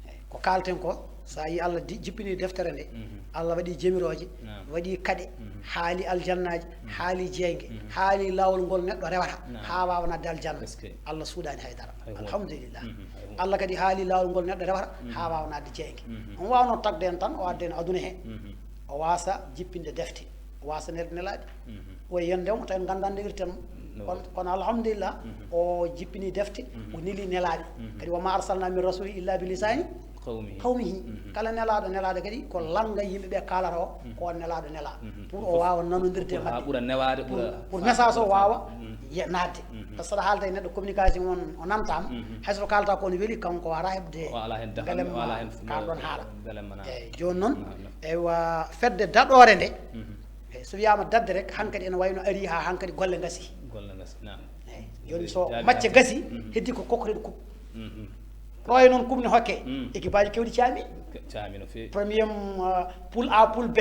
Eyi, ko kaalten ko, so a yii Allah di- jippini deftere nde, Allah waɗi jemirooje, Naam. Waɗi kaɗe, haali aljannaaji, haali jeynge, haali laawol ngol neɗɗo rewata, haa waawa naatde aljanna. Eskey. Allah suuɗaani hay dara. Hay huunde. Alhamdulillah. Mhm, hay huunde. Allah kadi haali laawol ngol neɗɗo rewata, haa waawa naatde jeynge. On waawnoo tagde en tan, o adda en aduna he. O waasa jippinde defte, o waasa nel- nelaaɗe. O yiyande mo, tawi en nganndaa nde wirten mo. Kono, kono alhamdulillah, o jippini defte, o neli nelaaɗe. Kadi, wa ma arsalna min rasuli illa bi lisani qawmihi. Kala nelaaɗo, nelaaɗo kadi ko lannga yimɓe ɓe kaalata o, ko on nelaaɗo nelaa. Pour o waawa nanondirde e maɓɓe. Pour message o waawa naatde. Par ce que saɗa haalda e neɗɗo, communication on o nantama, hay so kaalata ko ne weli, kanko o ara heɓde mbele ma kaalɗon haala. Eyi, jooni noon, eywa, fedde daɗoore nde, eyi, so wiyaama daɗde rek, hankadi ene wayno ari haa hankadi golle ngasi. Eyi, jooni so macce gasi, heddi ko kokkoreɗe kub. Ɗo e noon kub ne hokke, équipe aji kewɗi caami. Premier, poule A, poule B,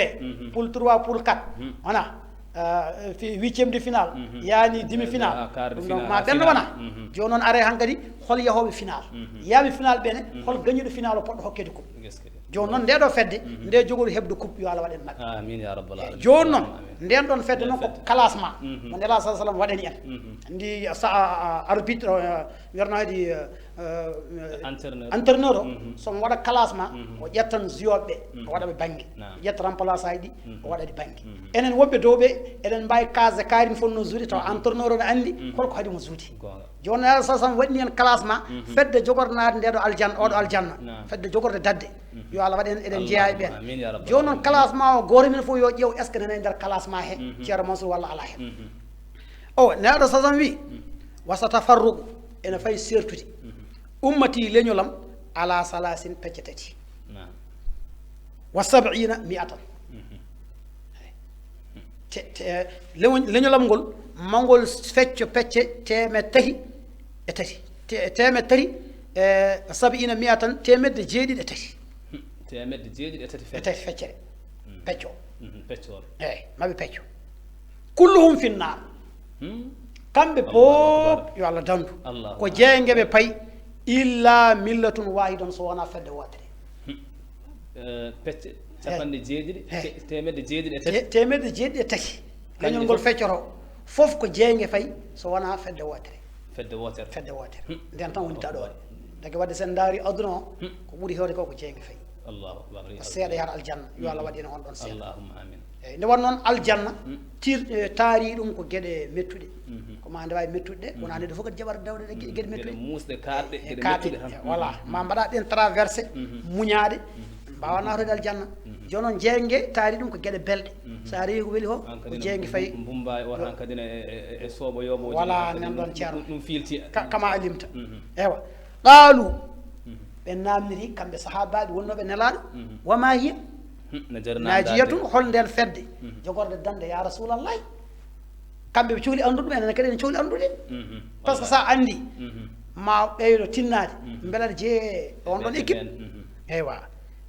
poule trois, poule quatre, wona huitième de finale, yaani demi finale. Ɗum ɗon ma ɓenno wona. Jooni noon are hankadi, hol yahooɓe finale? Yaaɓe finale ɓene, hol gañuɗo finale o poɗɗo hokkeede kub? Jooni noon, nde ɗo fedde, nde jogori heɓde kub, yo Allah waɗ en naɓe. Amin ya rabbal alamin. Jooni noon, nden ɗon fedde noon ko classement mo Nela sa sallam waɗani en. Ndi sa arbitre, wiyatno hadi entraîneur o, so mo waɗa classement, o ƴettan joueur ɓe, o waɗa ɓe bannge. Ƴetta remplaçant ji ɗi, o waɗa ɗi bannge. Enen wonɓe dow ɓe, eɗen mbawi kasde kaari no fotno jouer, tawa entraîneur o ne anndi holko haadi mo jouer. Jooni Nela sa sallam waɗni en classement, fedde jogorde naatde nde ɗo aljanna, oɗo aljanna, fedde jogorde daɗde. Yo Allah waɗ en eɗen jeeya e ɓen. Jooni noon, classement o, gooto men fof yo ƴeew, est ce que nana e nder classement he, Ceerno Mansour, walla ala hen? O, Nela sa sallam wi, wa satafarruqu, ene fayi sertude, ummati, leñolam, ala salasin, pecce tati, wa sab'ina mi'atan. Te- te- lewo- leñolam ngol, ma ngol fecco pecce teemed tati e tati. Te- teemed tati e sab'ina mi'atan, teemedde jeeɗiɗi e tati. Teemedde jeeɗiɗi e tati E tati feccere. Pecco. Peccooɓe. Eyi, maɓe pecco. Kulluhum finnar. Kamɓe pop yo Allah dandu. Ko jeynge ɓe payi, illa millatun wahidan, so wona fedde wotere. Pecce capanɗe jeeɗiɗi, teemedde jeeɗiɗi e tati. Teemedde jeeɗiɗi e tati. Leñol ngol feccoto fof ko jeynge fayi, so wona fedde wotere. Fedde wotere. Fedde wotere. Nden tan woni daɗoore. Deke wadde sen ndaari aduna o, ko ɓuri hewde ko ko jeynge fayi. Ko seeɗa yahata aljanna, yo Allah waɗ en on ɗon seeɗa. Allahumma amin. Eyi, nde won noon aljanna, tir-, eh, taari ɗum ko geɗe mettuɗe. Ko ma nde waawi mettuɗe ɗe, wonaa neɗɗo fof kadi jaɓata dawde ɗe ge-, geɗe mettuɗe. Muusɗe, kaarɗe, eh, geɗe kaarɗe, mettuɗe tan. Eh, voilà. Ma mbaɗa ɗen traversé, muñaaɗe, mbaawa naatode aljanna. Jooni noon, jeeynge taari ɗum ko geɗe belɗe. So a rewi ko weli fof, ko jeeynge fayi. Mbumba o tan kadi ne e, e, e sooɓo yooɓo. Voilà, nan ɗon ceerno. Ɗum, ɗum fiilti. Ka-, kama a limta. Ewa. Qaalu, ɓe naamniri kamɓe sahaabaaɓe wonnooɓe Nelaaɗo, wa ma hiya? Najiyatun, hol ndeen fedde jogorde dande, ya Rasuulallahi? Kamɓe ɓe cuhli anndude ɗum, enen kadi ene cuhli anndude. Parce que so a anndi, ma ɓeydo tinnaade, mbela aɗa jeeye on ɗon équipe. Eywa.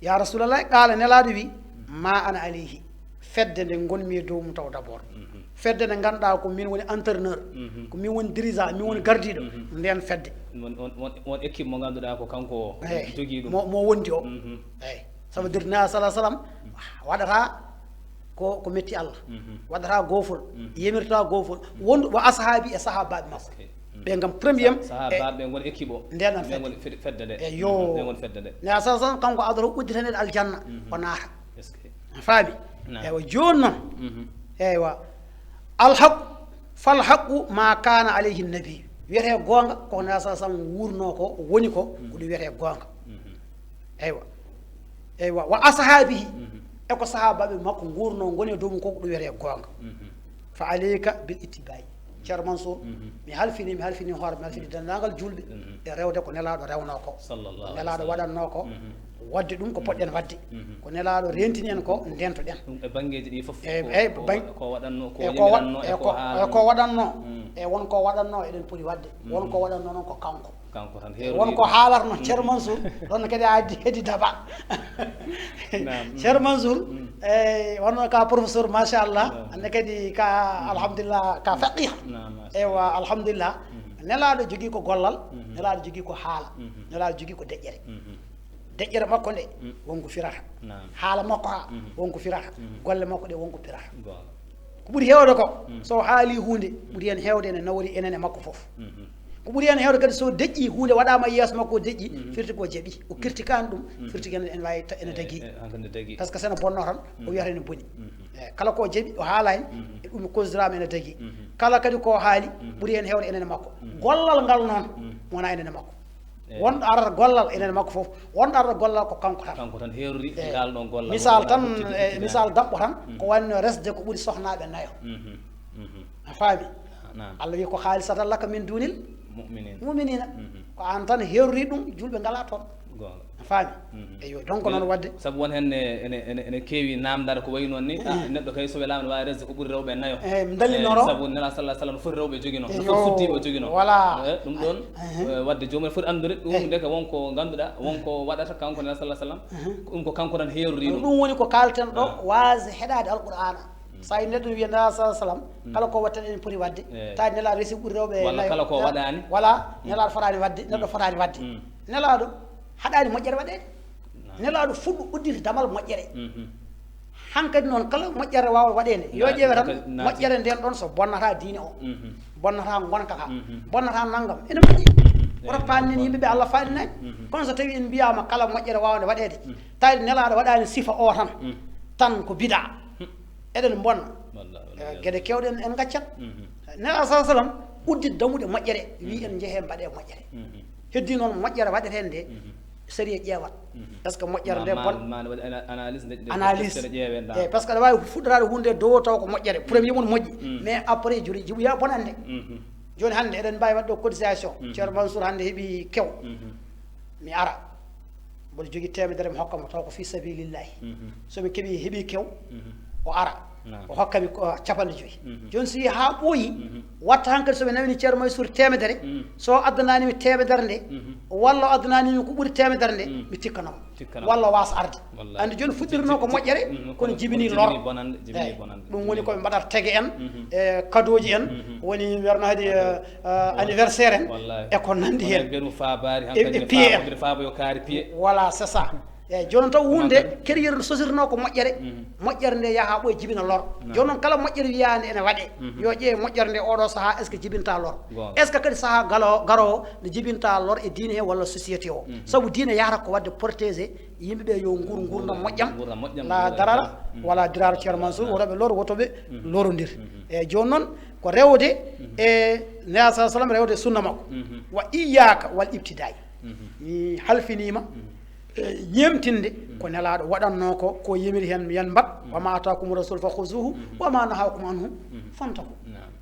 Ya Rasuulallahi, qaala, Nelaaɗo wi, ma ana alayhi. Fedde nde ngonmi e dow mum taw d'abord. Fedde nde ngannduɗaa ko min woni entraîneur, ko min woni dirigeant, min woni gardiiɗo ndeen fedde. Won, won, won, won équipe mo ngannduɗaa ko kanko o jogii ɗum. Mo, mo wondi o. Eyi. Sabu dirnaa sala salam waɗata ko, ko metti Allah. Waɗata goofol, yemirta goofol. Wondu wa ashaabi e sahaabaaɓe makko. Ɓe ngam premier. Sahaabaaɓe ɓe ngoni équipe o. Ndeen an fedde. Ɓe ngoni fed-, fedde nde. Eyo. Ɓe ngoni fedde nde. Ne sala salam kanko adoro udditanede aljanna. O naata. A faami? Eywa, jooni noon. Eywa. Alhaqu, falhaqu ma kana alayhi nabi. Wiyetee goonga, ko Nelaaɗo sala salam wuurnoo ko, woni ko, ko ɗum wiyetee goonga. Eywa. Eywa, wa ashaabihi, e ko sahaabaaɓe makko nguurnoo, ngoni e dow mum ko, ko ɗum wiyetee goonga. Fa alayka bil ittibaai. Ceerno Mansour, mi halfini, mi halfini hoore, mi halfini denndaangal juulɓe e rewde ko Nelaaɗo rewnoo ko. Sallallahu alayhi wa sallam. Nelaaɗo waɗannoo ko, waɗde ɗum ko poɗɗen waɗde. Ko Nelaaɗo reentini en ko, ndeentoɗen. Ɗum e banngeeji ɗi fof. Eyi, ko, eyi, ko, bang-, ko waɗannoo, ko e ko wa-, yamiranno, e e ko, ko haalanno, e ko waɗannoo, e won ko waɗannoo, eɗen poti waɗde. Won ko waɗannoo noon ko kanko. Kanko tan. Won ko haalatnoo Ceerno Mansour, ɗon kadi a addi heddi daba. Naam. Ceerno Mansour, eyi, wonno ka professeur, machallah. Naam. Hannde kadi ka, alhamdulillah, ka faqih. Naam, machallah. Eywa, alhamdulillah. Nelaaɗo jogii ko gollal, Nelaaɗo jogii ko haala, Nelaaɗo jogii ko deƴƴere. Deƴƴere makko nde, won ko firata. Naam. Haala makko ha, won ko firata. Golle makko ɗe, won ko pirata. Goonga. Ko ɓuri heewde ko, so o haali huunde, ɓuri heen heewde ene nawori enen e makko fof. Ko ɓuri heen heewde kadi, so deƴƴi huunde, waɗaama e yeeso makko, o deƴƴi, firti ko jaɓi, o kirtikaani ɗum, firti ko ene, ene waawi ta-, ene dagii. Eh, eh, hankadi ne dagii. Parce que so ene bonnoo tan, o wiyata ene boni. Eh, kala ko o jaɓi, o haalaani, e ɗum o kosdiraama ene dagii. Kala kadi ko o haali, ɓuri heen heewde enen e makko. Gollal ngal noon, wonaa enen e makko. Eyi. Wonɗo arata gollal enen makko fof, wonɗo arata gollal ko kanko tan. Kanko tan heerori. Eyi. Ngal ɗon gollal. Misal tan, e misal daɓɓo tan, ko wayno resde ko ɓuri sohnaaɓe nayo. A faami? Naam. Allah wi ko haalisatan laka min dunil mu'minin. Mu'minina. Ko aan tan heerori ɗum, juulɓe ngalaa toon. Goonga. A faami? Eyo, donc noon waɗde. Sabu won heen ne, ene, ene, ene keewi naamndaade ko wayi noon ni, ah, neɗɗo kay so welaama ne waawi resde ko ɓuri rewɓe nayo. Eyi, mi dallinoro. Eyi, sabu Nelaaɗo sallallahu alayhi wa sallam foti rewɓe joginoo, eyo, foti suddiiɓe o joginoo. Voilà. Eh, ɗum ɗoon, eh, waɗde joomum en foti anndude ɗum, ehe, nde ko won ko ngannduɗaa, won ko waɗata kanko Nelaaɗo sallallahu alayhi wa sallam, ko ɗum ko kanko tan heerori ɗum. Ɗum woni ko kaalten ɗo, ah, waasde heɗaade Alqur'aana. So a neɗɗo wiya Nelaaɗo sallallahu alayhi wa sallam, kala ko waɗten ene poti waɗde, eyi, taade Nelaaɗo resi ɓuri rewɓe nayo. Walla kala ko waɗaani. Voilà, Nelaaɗo fotaani waɗde, neɗɗo fotaani waɗde. Nelaaɗo haɗaani moƴƴere waɗeede. Naam. Nelaaɗo fuɗɗo udditi damal moƴƴere. Hankadi noon, kala moƴƴere waawɗo waɗeede, yo ƴeewe tan moƴƴere nden ɗon so bonnata diine o, bonnata ngonka ka, bonnata nanngam. Ene moƴƴi. Wota faannin yimɓe ɓe Allah faaninaani. Kono so tawii en mbiyaama kala moƴƴere waawnde waɗeede, tawi Nelaaɗo waɗaani sifa o tan, tan ko bidaa. Eɗen mbonna. Wallaahi, wallaahi. Eh, geɗe keewɗe en, en ngaccat. Nelaaɗo sallallahu alayhi wa sallam udditi dammuɗe moƴƴere, wii en njehee mbaɗee moƴƴere. Heddii noon moƴƴere waɗetee nde, sariya ƴeewat. Est-ce que moƴƴere nde bon? Ma, ma, ma waɗi ana-, analyse nde, nde deftere ƴeewen ɗa. Eyi, parce que aɗa waawi fuɗɗoraade huunde dow taw ko moƴƴere. Premier mum moƴƴi, mais après juri, jiɓoya bonande. Jooni hannde eɗen mbaawi waɗde ɗo cotisation. Ceerno Mansour hannde heɓi kew. Mi ara. Mboɗo jogii teemedere mi hokka mo taw ko fii sabilillahi. So mi keɓii, heɓii kew, o ara. Naam. O hokka mi ko capanɗe joyi. Jooni so yii haa ɓooyi, watta hankadi so mi nawini Ceerno Mansour teemedere, so o addanaani mi teemedere nde, walla o addanaani mi ko ɓuri teemedere nde, mi tikkano mo. Tikkano mo. Walla o waasa arde. Wallaahi. Anndi jooni fuɗɗirnoo ko moƴƴere, kono jibini lor. Jibini bonande, jibini bonande. Eyi. Ɗum woni ko ɓe mbaɗata tege en, e kadooji en, woni werno hadi, eh, eh, anniversaire en, wallaahi, e ko nanndi heen. Wallaahi, mbiɗo fabaari, e, hankadi e ne piye faaba, en. Mbiɗo faaba yo kaari piye. Voilà, c'est ça. Eeyi, jooni noon taw huunde carrière no sosirnoo ko moƴƴere, moƴƴere nde yaha ɓoye jibina lor. Jooni noon kala moƴƴere wiyaande ene waɗee, yo ƴeewe moƴƴere nde oɗo sahaa, est ce que jibinta lor? Est ce que kadi sahaa galo garoowo ne jibinta lor e diine he walla société o? Sabu diine yahata ko waɗde protégé yimɓe ɓe yo nguur nguurdam moƴƴam, la darara wala dirara. Ceerno Mansour, woto ɓe lor, woto ɓe lorondir. Eeyi, jooni noon ko rewde e Nelaaɗo sallallahu alayhi wa sallam, rewde sunna makko. Wa iyyaka wal ibtidaay. Mi halfiniima, eh, ñeemtinde ko Nelaaɗo waɗannoo ko, ko yemiri heen, yo on mbaɗ. Wa ma ataakumu rasul fa xuzuhu, wa ma nahaakum anhu fantahu.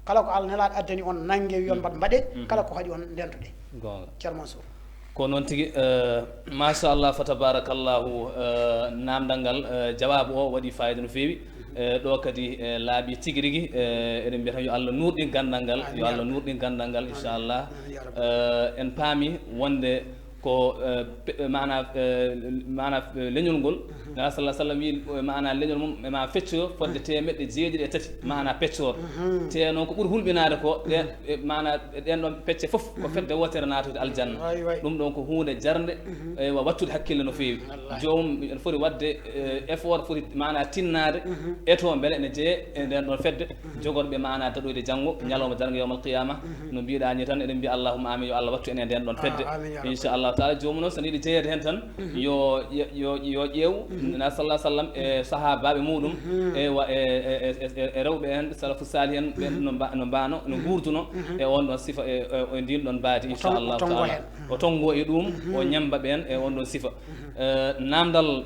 Kala ko Allah Nelaaɗo addani on, nannge, yo on mbaɗ, mbaɗe. Kala ko haɗi on, ndentoɗe. Goonga. Ceerno Mansour. Ko noon tigi, eh, machallah, fa tabarakallahu, eh, naamndal ngal, eh, jawaabu o waɗi fayida no feewi. Eh, ɗo kadi, eh, laaɓi tigi rigi, eh, eɗen mbiyata yo Allah nuurɗin ganndal ngal, yo Allah nuurɗin ganndal ngal, inchallah. Eh, en paami wonde ko, eh, pe-, maana, eh, maana, eh, leñol ngol, Nelaaɗo sallallahu alayhi wa sallam wii, eh, maana leñol mum ema feccoyo fodde teemeɗɗe jeeɗiɗi e tati, maana peccoor. Te noon ko ɓuri hulɓinaade ko ɗen, eh, maana ɗen ɗon pecce fof ko fedde wootere naatoyde aljanna. Ɗum ɗon ko huunde jarnde, eh, wa wattude hakkille no feewi. Joomum ene foti waɗde, eh, effort, foti maana tinnaade, eto mbele ene jeye e nden ɗon fedde, jogorɓe maana daɗoyde janngo, ñalawma darnga yawmal qiyama. No mbiɗa ni tan, eɗen mbiya allahumma amin, yo Allah wattu en e nden ɗon fedde. Inchallahu taala, joomum noon so yiɗi jeyeede heen tan, yo, yo, yo, yo ƴeew Nelaaɗo sallallahu alayhi wa sallam e sahaabaaɓe muɗum, e wa-, e, e, e, e, e rewɓe en, salafu saalih en, ɓen no mba-, no mbaano, no nguurduno e on ɗon sifa, e, e, e ndin ɗon mbaadi, inchallahu taala. O tonngo e ɗum, o ñemmba ɓeen e on ɗon sifa. Eh, naamndal,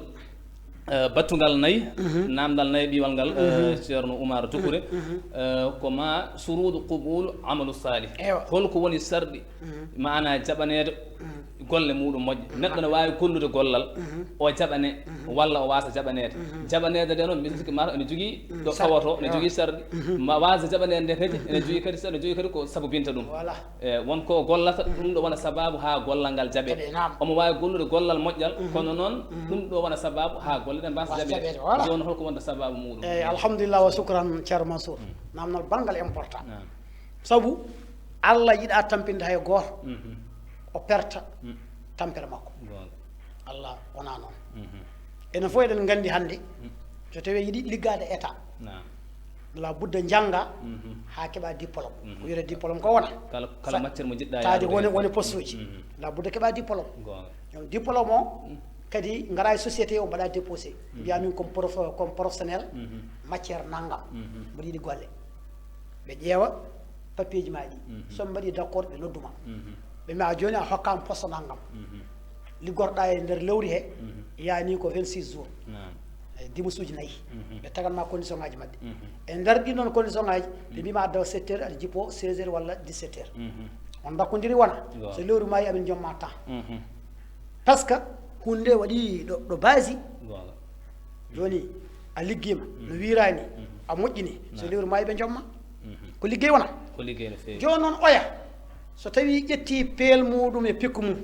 eh, battungal nayi, naamndal nayi ɓiiwal ngal, eh, Ceerno Oumar Doucouré, eh, ko ma suruudu qubul amalu saalih. Ewa. Holko woni sarɗi, maana jaɓaneede golle muɗum moƴƴe? Neɗɗo ne waawi gollude gollal, o jaɓane, walla o waasa jaɓaneede. Jaɓaneede nde noon, mbiɗa sikki mataw ene jogii ɗo fawotoo, ene jogii sarɗi. Ma waasa jaɓaneede nde kadi, ene jogii kadi, ene jogii kadi ko sabubinta ɗum. Voilà. Eh, won ko gollata, ɗum ɗo wona sababu haa gollal ngal jaɓe. Jaɓe, naam. Omo waawi gollude gollal moƴƴal, kono noon ɗum ɗo wona sababu haa golle ɗen mbasa jaɓe. Jaɓe, voilà. Jooni holko wonta sababu muɗum? Eyi, alhamdulillah wa shukran, Ceerno Mansour. Naamnal balngal important. Naam. Sabu Allah yiɗa tampinde hay gooto, o perta tampere makko. Goonga. Allah wonaa noon. Enen fof eɗen nganndi hannde, so tawii yiɗi liggaade état, naam, la budda njannga haa keɓa diplôme. Ko wiyetee diplôme ko wona. Kala, kala matière mo njiɗɗa taade yaadude woni, woni poste uji. La budda keɓa diplôme. Goonga. Donc, diplôme o kadi ngara e société o mbaɗa déposé. Mbiya min comme prof-, comme professionnel matière nanngam. Mboɗo yiɗi golle. Ɓe ƴeewa papier ji ma ɗi. So ɓe mbaɗi d'accord, ɓe nodduma. Ɓe mbiya jooni a hokkaama poste nanngam. Liggorɗa e nder lewru he, yani ko vingt-six jours. Naam. E dimanche uji nayi. Ɓe tagan ma condition ngaji maɓɓe. E nder ɗin ɗon condition ngaji, ɓe mbima adda sept heures, aɗa jippo seize heures walla dix-sept heures. On dakkodiri wona. Waaw. So lewru maayi, amin jomma temps. Parce que hunde waɗi ɗo, ɗo basi. Voilà. Jooni a liggiima no wiiraani, a moƴƴini, so lewru maayi ɓe jomma. Ko liggey wona. Ko liggey no feewi. Jooni noon oya, so tawii ƴetti peel muɗum e pikku mum,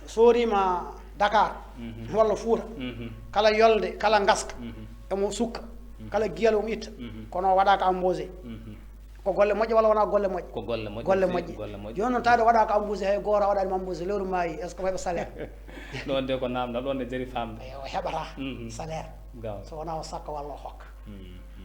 sooriima Dakar walla Fuuta, kala yolnde, kala ngaska, emo sukka, kala giyal omo itta, kono o waɗaaka embauché. Ko golle moƴƴe walla wonaa golle moƴƴe? Ko golle moƴƴe, golle moƴƴe. Golle moƴƴe. Jooni noon, taade waɗaaka embauché, hay gooto a waɗaani mo embauché, lewru maayi, est ce que o heɓa salaire? Ɗon de ko naamnal, ɗon de jari faamde. Eyi, o heɓata salaire. Gaw. So wonaa o sakka walla o hokka.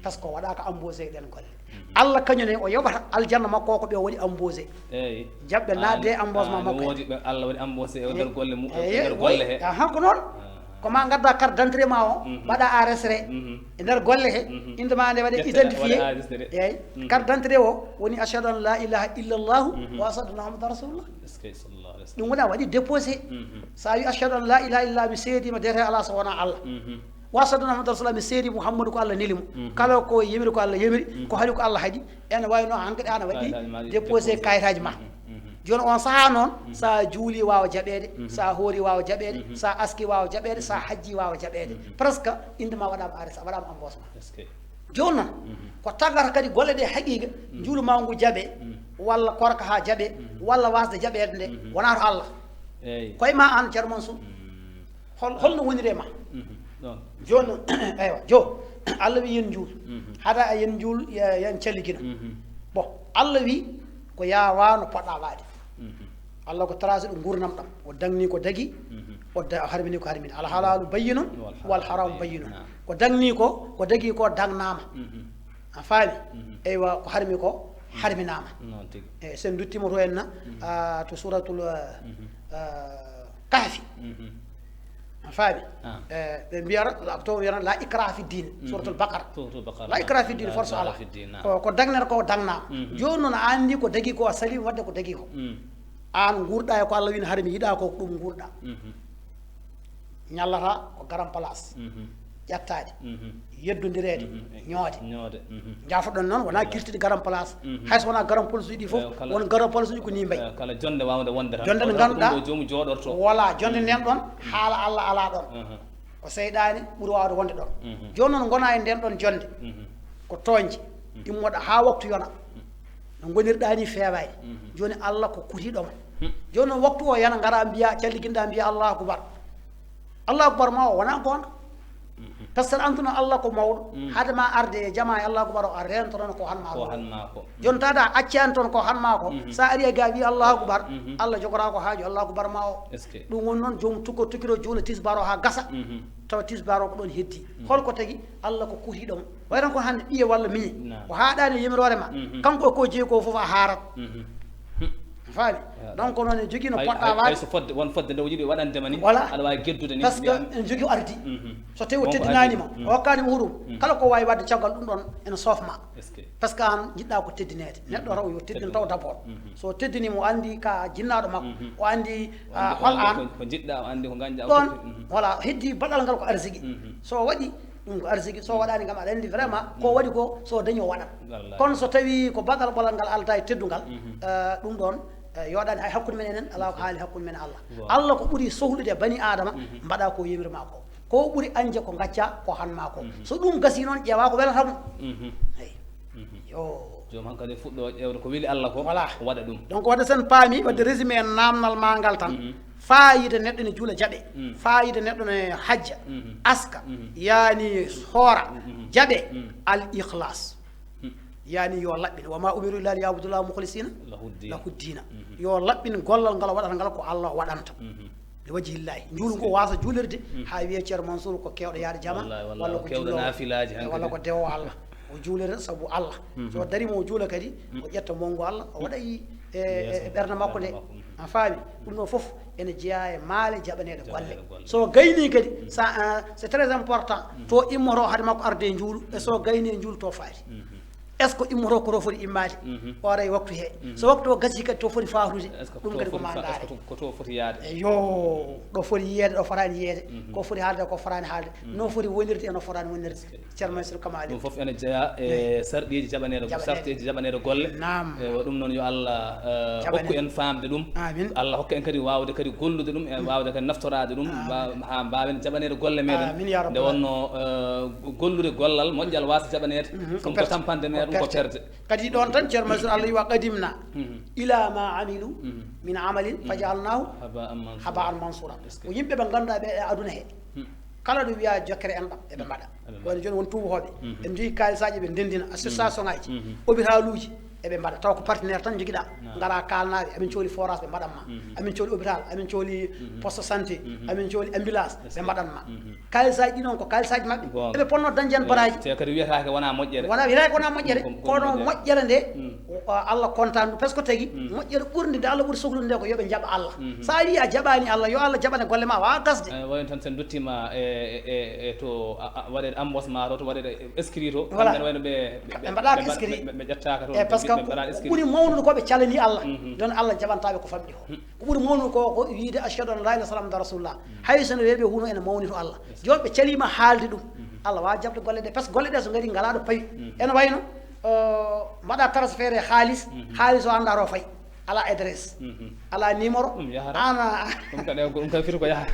Parce que o waɗaaka embauché e ɗen golle. Allah kañum ne, o yoɓata aljanna makko ko ɓe o waɗi embauché. Eyi. Jaɓɓe naatde e embauchement makko. Woodi ɓe Allah waɗi embauché e nder golle mu-, e nder golle he. Aha, ko noon. Ko ma ngadda carte d'identité ma o, mbaɗa enregistré e nder golle he, innde ma nde waɗe identifié. Eyi, carte d'identité o woni ashhadu an la ilaha illallah wa ashhadu anna Muhammadan rasulullah. Est-ce que sallallahu alaihi wasallam. Ɗum woni a waɗi déposé. So a wi ashhadu an la ilaha illallah, mi seedima dete ala so wona Allah. Wa ashhadu anna Muhammadan rasulullah, mi seedi Muhammadu ko Allah neli mo. Kala ko yemiri ko Allah yemiri, ko haɗi ko Allah haɗi. Ene wayno hankadi ana waɗi déposé kayitaji ma. Jooni on saha noon, sa juuli waawa jaɓeede, sa hoori waawa jaɓeede, sa aski waawa jaɓeede, sa hajji waawa jaɓeede. Presque innde ma waɗaama arrêté, waɗaama embauchement. Est-ce que? Jooni noon, ko tagata kadi golle ɗe haqiiqa, njuulu ma ngu jaɓe, walla korka ha jaɓe, walla wasde jaɓeede nde, wonaa to Allah. Eyi. Koye ma aan, Ceerno Mansour. Hol, holno woniri e ma? Ɗon. Jooni noon, eywa, jo, Allah wi yen njuul. Hada a yen njuul, ya-, yen calligina. Bon, Allah wi ko yaawa no poɗɗa waade. Allah ko tracé ɗo nguurndam ɗam. O dagni ko dagi, O da-, o harmini ko harmini. Al halaalu bayyinun, wal haramu bayyinun. Naam. Ko dagni ko, ko dagi ko dagnaama. Mhm. A faami? Mhm. Eywa, ko harmi ko harminaama. Noon tigi. E sen nduttimo to en na, mhm, ah, to suuratul, ah, mhm, ah, Kahfi. Mhm. A faami? Ah. Eh, ɓe mbiyata, to mbiyata la ikraha fi diin, mhm, suuratul Baqara. Suuratul Baqara. La ikraha fi diin, la force ikraha ala. Fi diin, naam. Ko, ko dagnata ko dagnaama. Mhm. Jooni noon a anndi ko dagi ko a sali wadde ko dagi ko. Mhm. Aan nguurɗaa e ko Allah wini harmi, yiɗaa ko ɗum nguurɗaa. Mhm. Ñallata ko garan place. Mhm. Ƴettaade. Mhm. Yeddondireede, mhm, ñoode. Ñoode, mhm. Njaafoɗon noon, wonaa, wallaahi, kirtidi garan place. Mhm. Hay so wonaa garan police ɗi fof, eh, kala, won garan police ɗi ko nii mbayi. Eh, kala jonnde waawde wonde tan. Jonnde nde ngannduɗaa, wona ko ɗum ɗo joomu jooɗorto. Voilà, jonnde, mhm, nden ɗon, mhm, haala Allah alaa ɗon. Mhm. Ko seyɗaani ɓuri waawde wonde ɗon. Mhm. Jooni noon, ngonaa e nden ɗon jonnde. Mhm. Ko tooñde. Mhm. Immoɗa haa waktu yona. Mhm. No ngonirɗaa ni feewaani. Mhm. Jooni Allah ko kutiiɗo ma. Mhm. Jooni noon waktu o yana, ngara mbiya, calliginɗa mbiya Allahu Akbar. Allahu Akbar ma o wonaa goonga. Mhm. Parce que aɗa anndi no Allah ko mawɗo. Mhm. Hade ma arde e jamaa e Allahu Akbar o, a reentotono ko han ma ko. Ko han ma ko. Jooni taada a accaani toon ko han ma ko. Mhm. So a ari e ga wiya Allahu Akbar, mhm, Allah jogora ko haaju Allahu Akbar ma o. Est-ce que? Ɗum woni noon joom tukko tokkiro juula tisbaar o haa gasa. Mhm. Tawa tisbaar o ko ɗoon heddi. Mhm. Holko tagi? Allah ko kutiiɗo mo. Way tan ko hannde ɓiye walla miñe. Naam. O haaɗaani e yamiroore ma. Mhm. Kanko ko jeyi ko fof a haarat. Mhm. A faami? Ya. Donc noon ne jogii no poɗɗa waade. Hay so fodde, won fodde nde o yiɗi waɗande ma ni, voilà, aɗa waawi geddude ni, parce que mbiya en jogii o ardi. Mhm. So tawi o teddinaani ma, mhm, o hokkaani ma hurum, mhm, kala ko waawi waɗde caggal ɗum ɗoon ene soofma. Est-ce que? Parce que aan njiɗɗa ko teddineede. Neɗɗo raw yo teddin taw d'abord. Mhm. So teddini mo, o anndi ka jinnaaɗo makko, mhm, o anndi, o anndi, ah, hol aan ko, ko njiɗɗa, o anndi ko ngañɗa, o ɗoon, mhm, voilà, heddi baɗal ngal ko arsigi. Mhm. So waɗi, ɗum ko arsigi, so waɗaani kam, aɗa anndi vraiment, ko, mhm, waɗi ko, so dañi o waɗat. Wallaahi. Kono so tawi ko baɗal ɓolal ngal aldaa e teddungal, mhm, eh, ɗum ɗoon, eh, yooɗaani hay hakkunde men enen, alaa ko haali hakkunde men e Allah. Waaw. Allah ko ɓuri sohlude bani Aadama, mhm, mbaɗa ko yamiri ma ko. Ko ɓuri añde ko ngacca ko han ma ko. Mhm. So ɗum gasi noon, ƴeewa ko welata mo. Mhm. Eyi. Mhm. Yo. Joom hankadi fuɗɗo ƴeewde ko weli Allah ko, voilà, waɗa ɗum. Donc, wadde sen paami, wadde, mhm, résumé en naamnal ma ngal tan. Mhm. Faayida neɗɗo ne juula jaɓe. Mhm. Faayida neɗɗo ne hajja. Mhm. Aska. Mhm. Yaani hoora. Mhm. Jaɓe. Mhm. Al ikhlas. Mhm. Yaani yo laɓɓin. Wa ma umiru illa liyabudullaha mukhlisina lahu ddin. Lahu ddina. Mhm. Yo laɓɓin gollal ngal waɗata ngal ko Allah waɗanta. Mhm. Li wajhillahi. Njuulu ngu waasa juulirde, mm, haa wiye Ceerno Mansour ko keewɗo yaade jama, wallaahi, wallaahi, walla ko keewɗo juuloowo, naafilaaji hankadi, walla ko dewo Allah. O juulira sabu Allah. Mhm. So darima o juula kadi, mm, o ƴetta monngo Allah, o waɗa e, e, e ɓernde makko nde. Ɓernde makko, mhm. A faami? Ɗum ɗo fof ene jeyaa e maale jaɓaneeɗe golle. Jaɓaneeɗe golle. So gayni kadi, mm, ça, euh, c'est très important. Mm. To immoto hade makko arde e njuulu, e so gayni e njuulu to faati. Mhm. Est-ce que immoto ko to foti immaade? Mhm. O ara e waktu he. Mhm. So waktu o gasi kadi to foti faatude, est-ce que ɗum kadi ko ma ndaare. Est-ce que to, ko to foti yaade? Eyo, ɗo foti yiyeede, ɗo fotaani yiyeede, mhm, ko foti haalde, ko fotaani haalde, mhm, no foti wonirde e no fotaani wonirde. Est-ce que Ceerno Mansour Kamali. Ɗum fof ene jeyaa e, eyi, sarɗiiji jaɓaneede, jaɓaneede, sarɗiiji jaɓaneede golle. Naam. Ewa, ɗum noon yo Allah, eh, jaɓaneede, hokku en faamde ɗum. Amin. Allah hokka en kadi waawde kadi gollude ɗum, e, amin, waawde kadi naftoraade ɗum, amin, mba-, haa mbaawen jaɓaneede golle meɗen. Amin, ya rabbal alamin. Nde wonno, eh, gollude gollal moƴƴal waasa jaɓaneede. Mhm, ɗum ko tampande, mais ko ɗum ko perte. Kadi ɗoon tan, Ceerno Mansour, Allah yi wa qadimna, mhm, ila ma amilu, mhm, min amalin, mhm, fajalnahu haba'an mansura. Haba'an mansura. Est-ce que? Ko yimɓe ɓe ngannduɗaa ɓe e aduna he. Hmm. Kala ɗo wiya jokkere enɗam, eɓe mbaɗa. Eɓe mbaɗa. Woni jooni won tuubahooɓe. Mhm. Ɓe njogii kaalisaaji, ɓe ndenndina associationŋaaji. Mhm. Hôpital uji, eɓe mbaɗa. Tawa ko partenaire tan njogiɗaa. Naam. Ngara kaalnaaɓe, amin cohli forage, ɓe mbaɗan ma. Mhm. Amin cohli hôpital, amin cohli, mhm, poste santé, mhm, amin cohli ambulance, ɓe mbaɗan ma. Mhm. Kaalisaaji ɗi noon ko kaalisaaji maɓɓe. Goonga. Eɓe potno dañde heen baraaji. Te kadi wiyetaake wonaa moƴƴere. Wonaa, wiyetaake wonaa moƴƴere. Ko, ko kono moƴƴere. Moƴƴere nde, mm, o, Allah kontaan ɗum. Parce que tagi, mm, moƴƴere ɓurnde nde Allah ɓuri soklude nde ko yo ɓe njaɓa Allah. Mhm. So a wii a jaɓaani Allah, yo Allah jaɓane golle ma, waawa gasde. Eh, wayi tan sen duttiima e, e, e, e to a, a, waɗeede embauchement to, to waɗeede escrit to. Voilà. Kamɓe wayno ɓe, ɓe, ɓe mbaɗaaka escrit. Ɓe, ɓe, ɓe ƴettaaka toon. Eh, parce que ɓe mbaɗaaka escrit. Ɓuri mawnude ko ɓe calanii Allah. Mhm. Jooni Allah jaɓantaa ɓe ko famɗi ko. Hmm. Ko ɓuri mawnude ko, ko wiide ashhadu an la ilaha illallah Muhammadur rasulullah. Mm. Hay so no weeɓe huno ene mawni to Allah. Yes. Jooni ɓe caliima haalde ɗum. Mhm. Allah waawa jaɓde golle ɗe, parce que golle ɗe so ngarii ngalaa ɗo pawi. Mhm. Ene wayno, euh, mbaɗa transféré haalis, mhm, haalis o anndaa to fayi. Alaa adresse. Mhm. Alaa numéro. Ɗum yahata. Ana. Ɗum kadi, ɗum kadi foti ko yahata.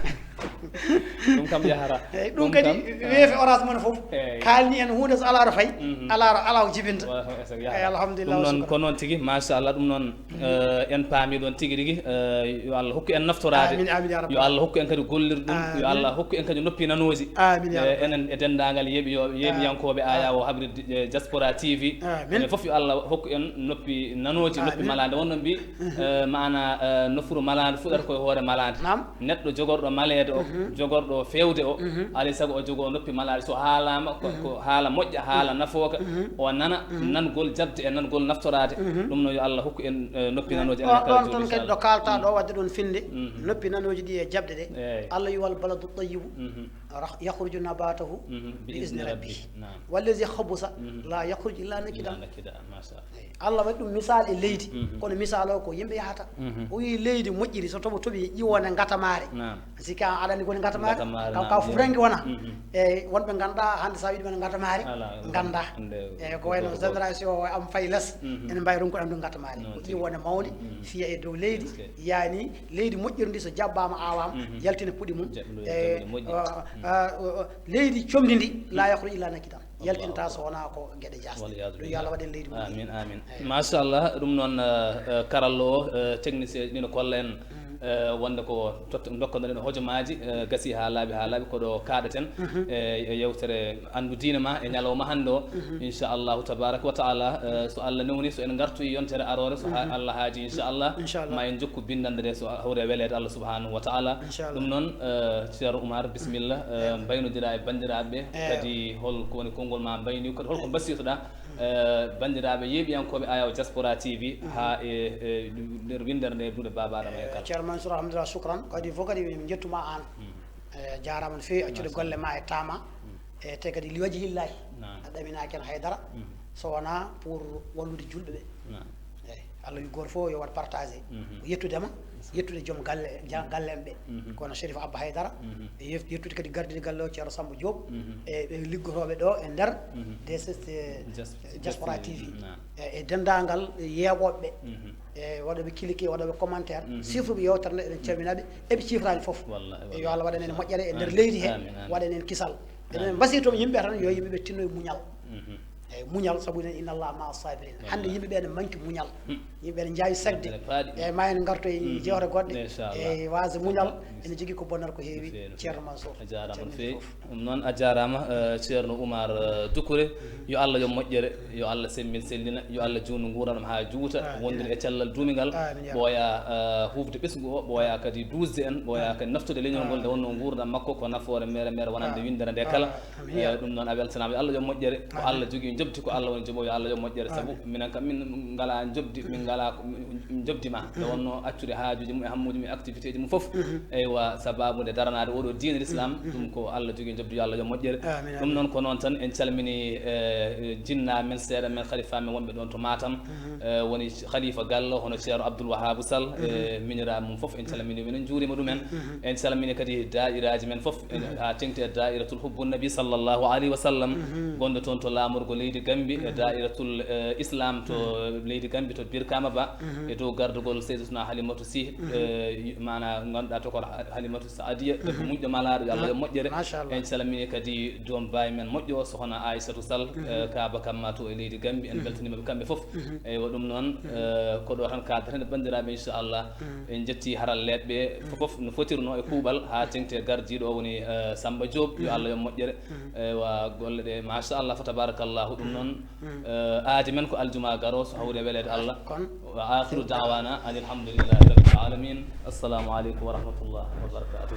Ɗum kam yahata. Eyyi, ɗum kadi kam, weefe Orange Money fof. Eyyi. Kaalni en huunde, so alaa to fayi, mhm, alaa to, alaa ko jibinta. Wala ko esa yahata. Eyyi, alhamdulillah, ɗum noon shukran. Ko noon tigi, machallah, ɗum noon, mhm, eh, en paami ɗoon tigi rigi, eh, yo Allah hokku en naftoraade. Amin, amin, ya rabbal. Yo Allah hokku en kadi gollirde ɗum. Yo, amin, Allah hokku en kadi noppi nanooji. Amin, ya rabbal. Eh, enen e denndaangal yeeɓi-, yo-, yeeɓiyankooɓe, amin, Aya o habrirde, eh, Diaspora T V. Amin. Enen fof yo Allah hokku en noppi nanooji, noppi, amin, malaande. Wonno mbi, mhm, eh, maana, eh, nofuru malaande fuɗata koye hoore malaande. Naam. Neɗɗo jogorɗo maleede o, mhm, jogorɗo feewde o, mhm, alay sago o jogoo noppi malaaɗe. So haalaama ko, mhm, ko haala moƴƴa, haala, mhm, nafooka, mhm, o nana, mhm, nangol jaɓde e nangol naftoraade. Mhm. Ɗum noon yo Allah hokku en, eh, noppi nanooji, enen kala ɗoon juuɗe, toon kadi inchallah. Ɗo kaalta ɗo, mhm, waɗde ɗoon finde, mhm, noppi nanooji ɗi e jaɓde ɗe. Eeyi. Allah yo wal baladu tayyibu, mhm, rah-, yakhruju nabatahu, mhm, bi izni rabbihi. Naam. Wallazi khabusa, mhm, la yakhruju illa nakidan. Illa nakida, machallah. Eeyi. Allah waɗi ɗum misal e leydi, mhm, kono misal o ko yimɓe yahata. Mhm. O wi leydi moƴƴiri, so toɓo toɓi, ƴiwone ngatamaare. Naam. Sikka aɗa anndi koni ngatamaare? Ngatamaare, kam, naam, ka fuuranke wona. Mhm. Eeyi, wonɓe ngannduɗaa hannde sa wiɗi men ngatamaare, ala, ngannda. Nde, eeyi, ko wayno ko, ko génération o am fayi les, mhm, ene mbawi ronkude anndu ngatamaare. Noon ko tigi. Ƴiwone mawni, mhm, fiya e dow leydi, eskey, yaani leydi moƴƴiri ndi so jaɓɓaama, aawaama, mhm, yaltina puɗi mum. Jaɓɓude, eeyi, jaɓɓude moƴƴi. O, mhm, a, o, o, leydi comndi ndi, la yakhruju illa nakidan. Yaltinta so wonaa ko geɗe jaasɗe. Wal iyaadu billah. Yo Allah waɗ en leydi moƴƴiri. Amin, amin. Eeyi. Machallah, ɗum noon, eh, eh, karallo o, eh, technicien ɗi no kolla en, mm, eh, wonde ko tot-, dokkonoɗen hojomaaji, eh, gasi haa laaɓi, haa laaɓi, ko ɗo kaaɗaten, mhm, eh, e yewtere Anndu Diine Ma e ñalawma hannde o. Mhm. Inchallahu tabaraka wa taala, eh, so Allah newni, so en ngartoyi yontere aroore, so ha-, mhm, Allah haaji, inchallah, inchallah, ma en jokku binndannde nde so hawri e weleede Allah subhanahu wa taala. Inchallah. Ɗum noon, eh, Ceerno Oumar, bisimilla, eh, mbaynodira e banndiraaɓe ɓe, eeyo, kadi hol ko woni konngol ma mbayni, kadi hol ko mbasiytoɗaa, eh, banndiraaɓe yeeɓiyankooɓe Ayaw Diaspora T V, mhm, haa e, e nder winndere nde duuɗe Baaba Adama e, eeyo, kala. Ceerno Mansour, alhamdulillah, shukran. Kadi fof kadi min njettuma aan. Mhm. Eh, jaaraama no feewi accude, machallah, golle ma e taama. Mhm. E te kadi li wajhillahi. Naam. A ɗaminaaki en haydara. Mhm. So wonaa pour wallude julɓe ɓe. Naam. Eeyi, Allah wi gooto fof yo waɗ partagé. Mhm. Ko yettude ma, eskey, yettude joom galle, ja-, mhm, galle en ɓe. Mhm. Kono Chérif Abba Haydara, mhm, e yef-, yettude kadi gardiiɗo galle o, Ceerno Samba Diop, mhm, e ɓe liggotooɓe ɗo e nder, mhm, D S S, eh, Dias-, Diaspora T V. Naam. E, e denndaangal yeeɓooɓe ɓe. Mhm. E waɗooɓe cliquer, waɗooɓe commentaire, mhm, sifruɓe yewtere nde, eɗen calmina ɓe, eɓe cifraani fof. Wallahi, wallahi. Yo Allah waɗan en moƴƴere e nder leydi he, amin, amin, waɗan en kisal. Eɗen mbasiyto yimɓe tan yo yimɓe ɓe tinno e muñal. Mhm. Eeyi, muñal, sabu enen, inna Allaha ma'a sabirin. Hannde yimɓe ɓe ene manki muñal. Hmm. Yimɓe ɓe ene njaawi sagde. Ene paaɗi. Eeyi, ma en ngarto e, mhm, jewte goɗɗe. Inchallah. Eeyi, waasde muñal, inchallah, ene jogii ko bonnata ko heewi. No feewi, no feewi. Ceerno Mansour. A jaaraama no feewi. Ɗum noon, a jaaraama, eh, Ceerno Oumar, eh, Doucouré. Mhm. Yo Allah yoɓ moƴƴere, yo Allah semmbin sellina, yo Allah juutnu nguurndam haa juuta, amin, wondude e cellal duumingal. Amin, ya Rabbi. Ɓooya, eh, huufde ɓesngu o, ɓooya kadi duusde en, ɓooya, amin, kadi naftude leñol ngol, nde wonnoo nguurndam makko ko nafoore meere meere wonande, amin, winndere nde kala. Amin, ya Rabbi. Eh, ɗum noon a weltanaama. Yo Allah yoɓ moƴƴere. Ko, amin, Allah jogii njoɓdi, ko Allah woni joɓoowo, yo Allah yoɓ moƴƴere. Amin. Sabu minen kam min ngalaa njoɓdi, min ngalaa ko, njoɓdi ma. Nde, mhm, wonnoo accude haajuuji mum e hammuuji mum e activité ji mum fof. Mhm. Eywa, sababu nde daranaade oɗo diine l'islam, mhm, mhm, ɗum ko Allah jogii njoɓdi, yo Allah yoɓ moƴƴere. Amin, amin. Ɗum noon ko noon tan, en calmini, eh, jinnaaɓe men, seeɗa men, khalifa men wonɓe ɗoon to Matam. Mhm. Eh, woni Khalifa Gallo, hono Ceerno Abdoul Wahabou Sall, mhm, e miñiraaɓe mum fof, en calmini ɗum, en njuuriima ɗum en. Mhm. En calmini kadi daa'iraaji men fof, en, mhm, haa teŋti e daa'iratul Hubbu Nabi sallallahu alayhi wa sallam, mhm, gonɗo toon to laamorgo leydi Gambi, e, mhm, daa'iratul, eh, Islam to, mhm, leydi Gambi to Birkama Ba, mhm, e dow gardugol Seydatuna Halimatu Sy, mhm, eh, maana ngannduɗaa tokor Ha-, Halimatu Saadiya, debbo, mhm, moƴƴo malaaɗo, yo Allah, mhm, yoɓ moƴƴere. Machallah. En calmini kadi joom baay men moƴƴo o, Sohna Aissatou Sall, mhm, eh, Kaaba Kamma to e leydi Gambi, en, mhm, mbeltaniima ɓe kamɓe fof. Mhm. Eywa, ɗum noon, mhm, eh, ko ɗo tan kaaɗaten e banndiraaɓe, inchallah. Mhm. En njetti haralleeɓe ɓe, mhm, fof no fotirno e kuuɓal, haa teŋti e gardiiɗo o woni, eh, Samba Diop, yo, mhm, Allah yoɓ moƴƴere. Mhm. Eywa, golle ɗe, machallah, fa tabarakallahu. Ɗum noon, mhm, eh, aadi men ko aljuma garo, so hawri e weleede Allah. Kon. Wa akhiru da'wana anil hamdulillahi rabbil alamin. Assalamu aleykum wa rahmatullahi wa barakatuh.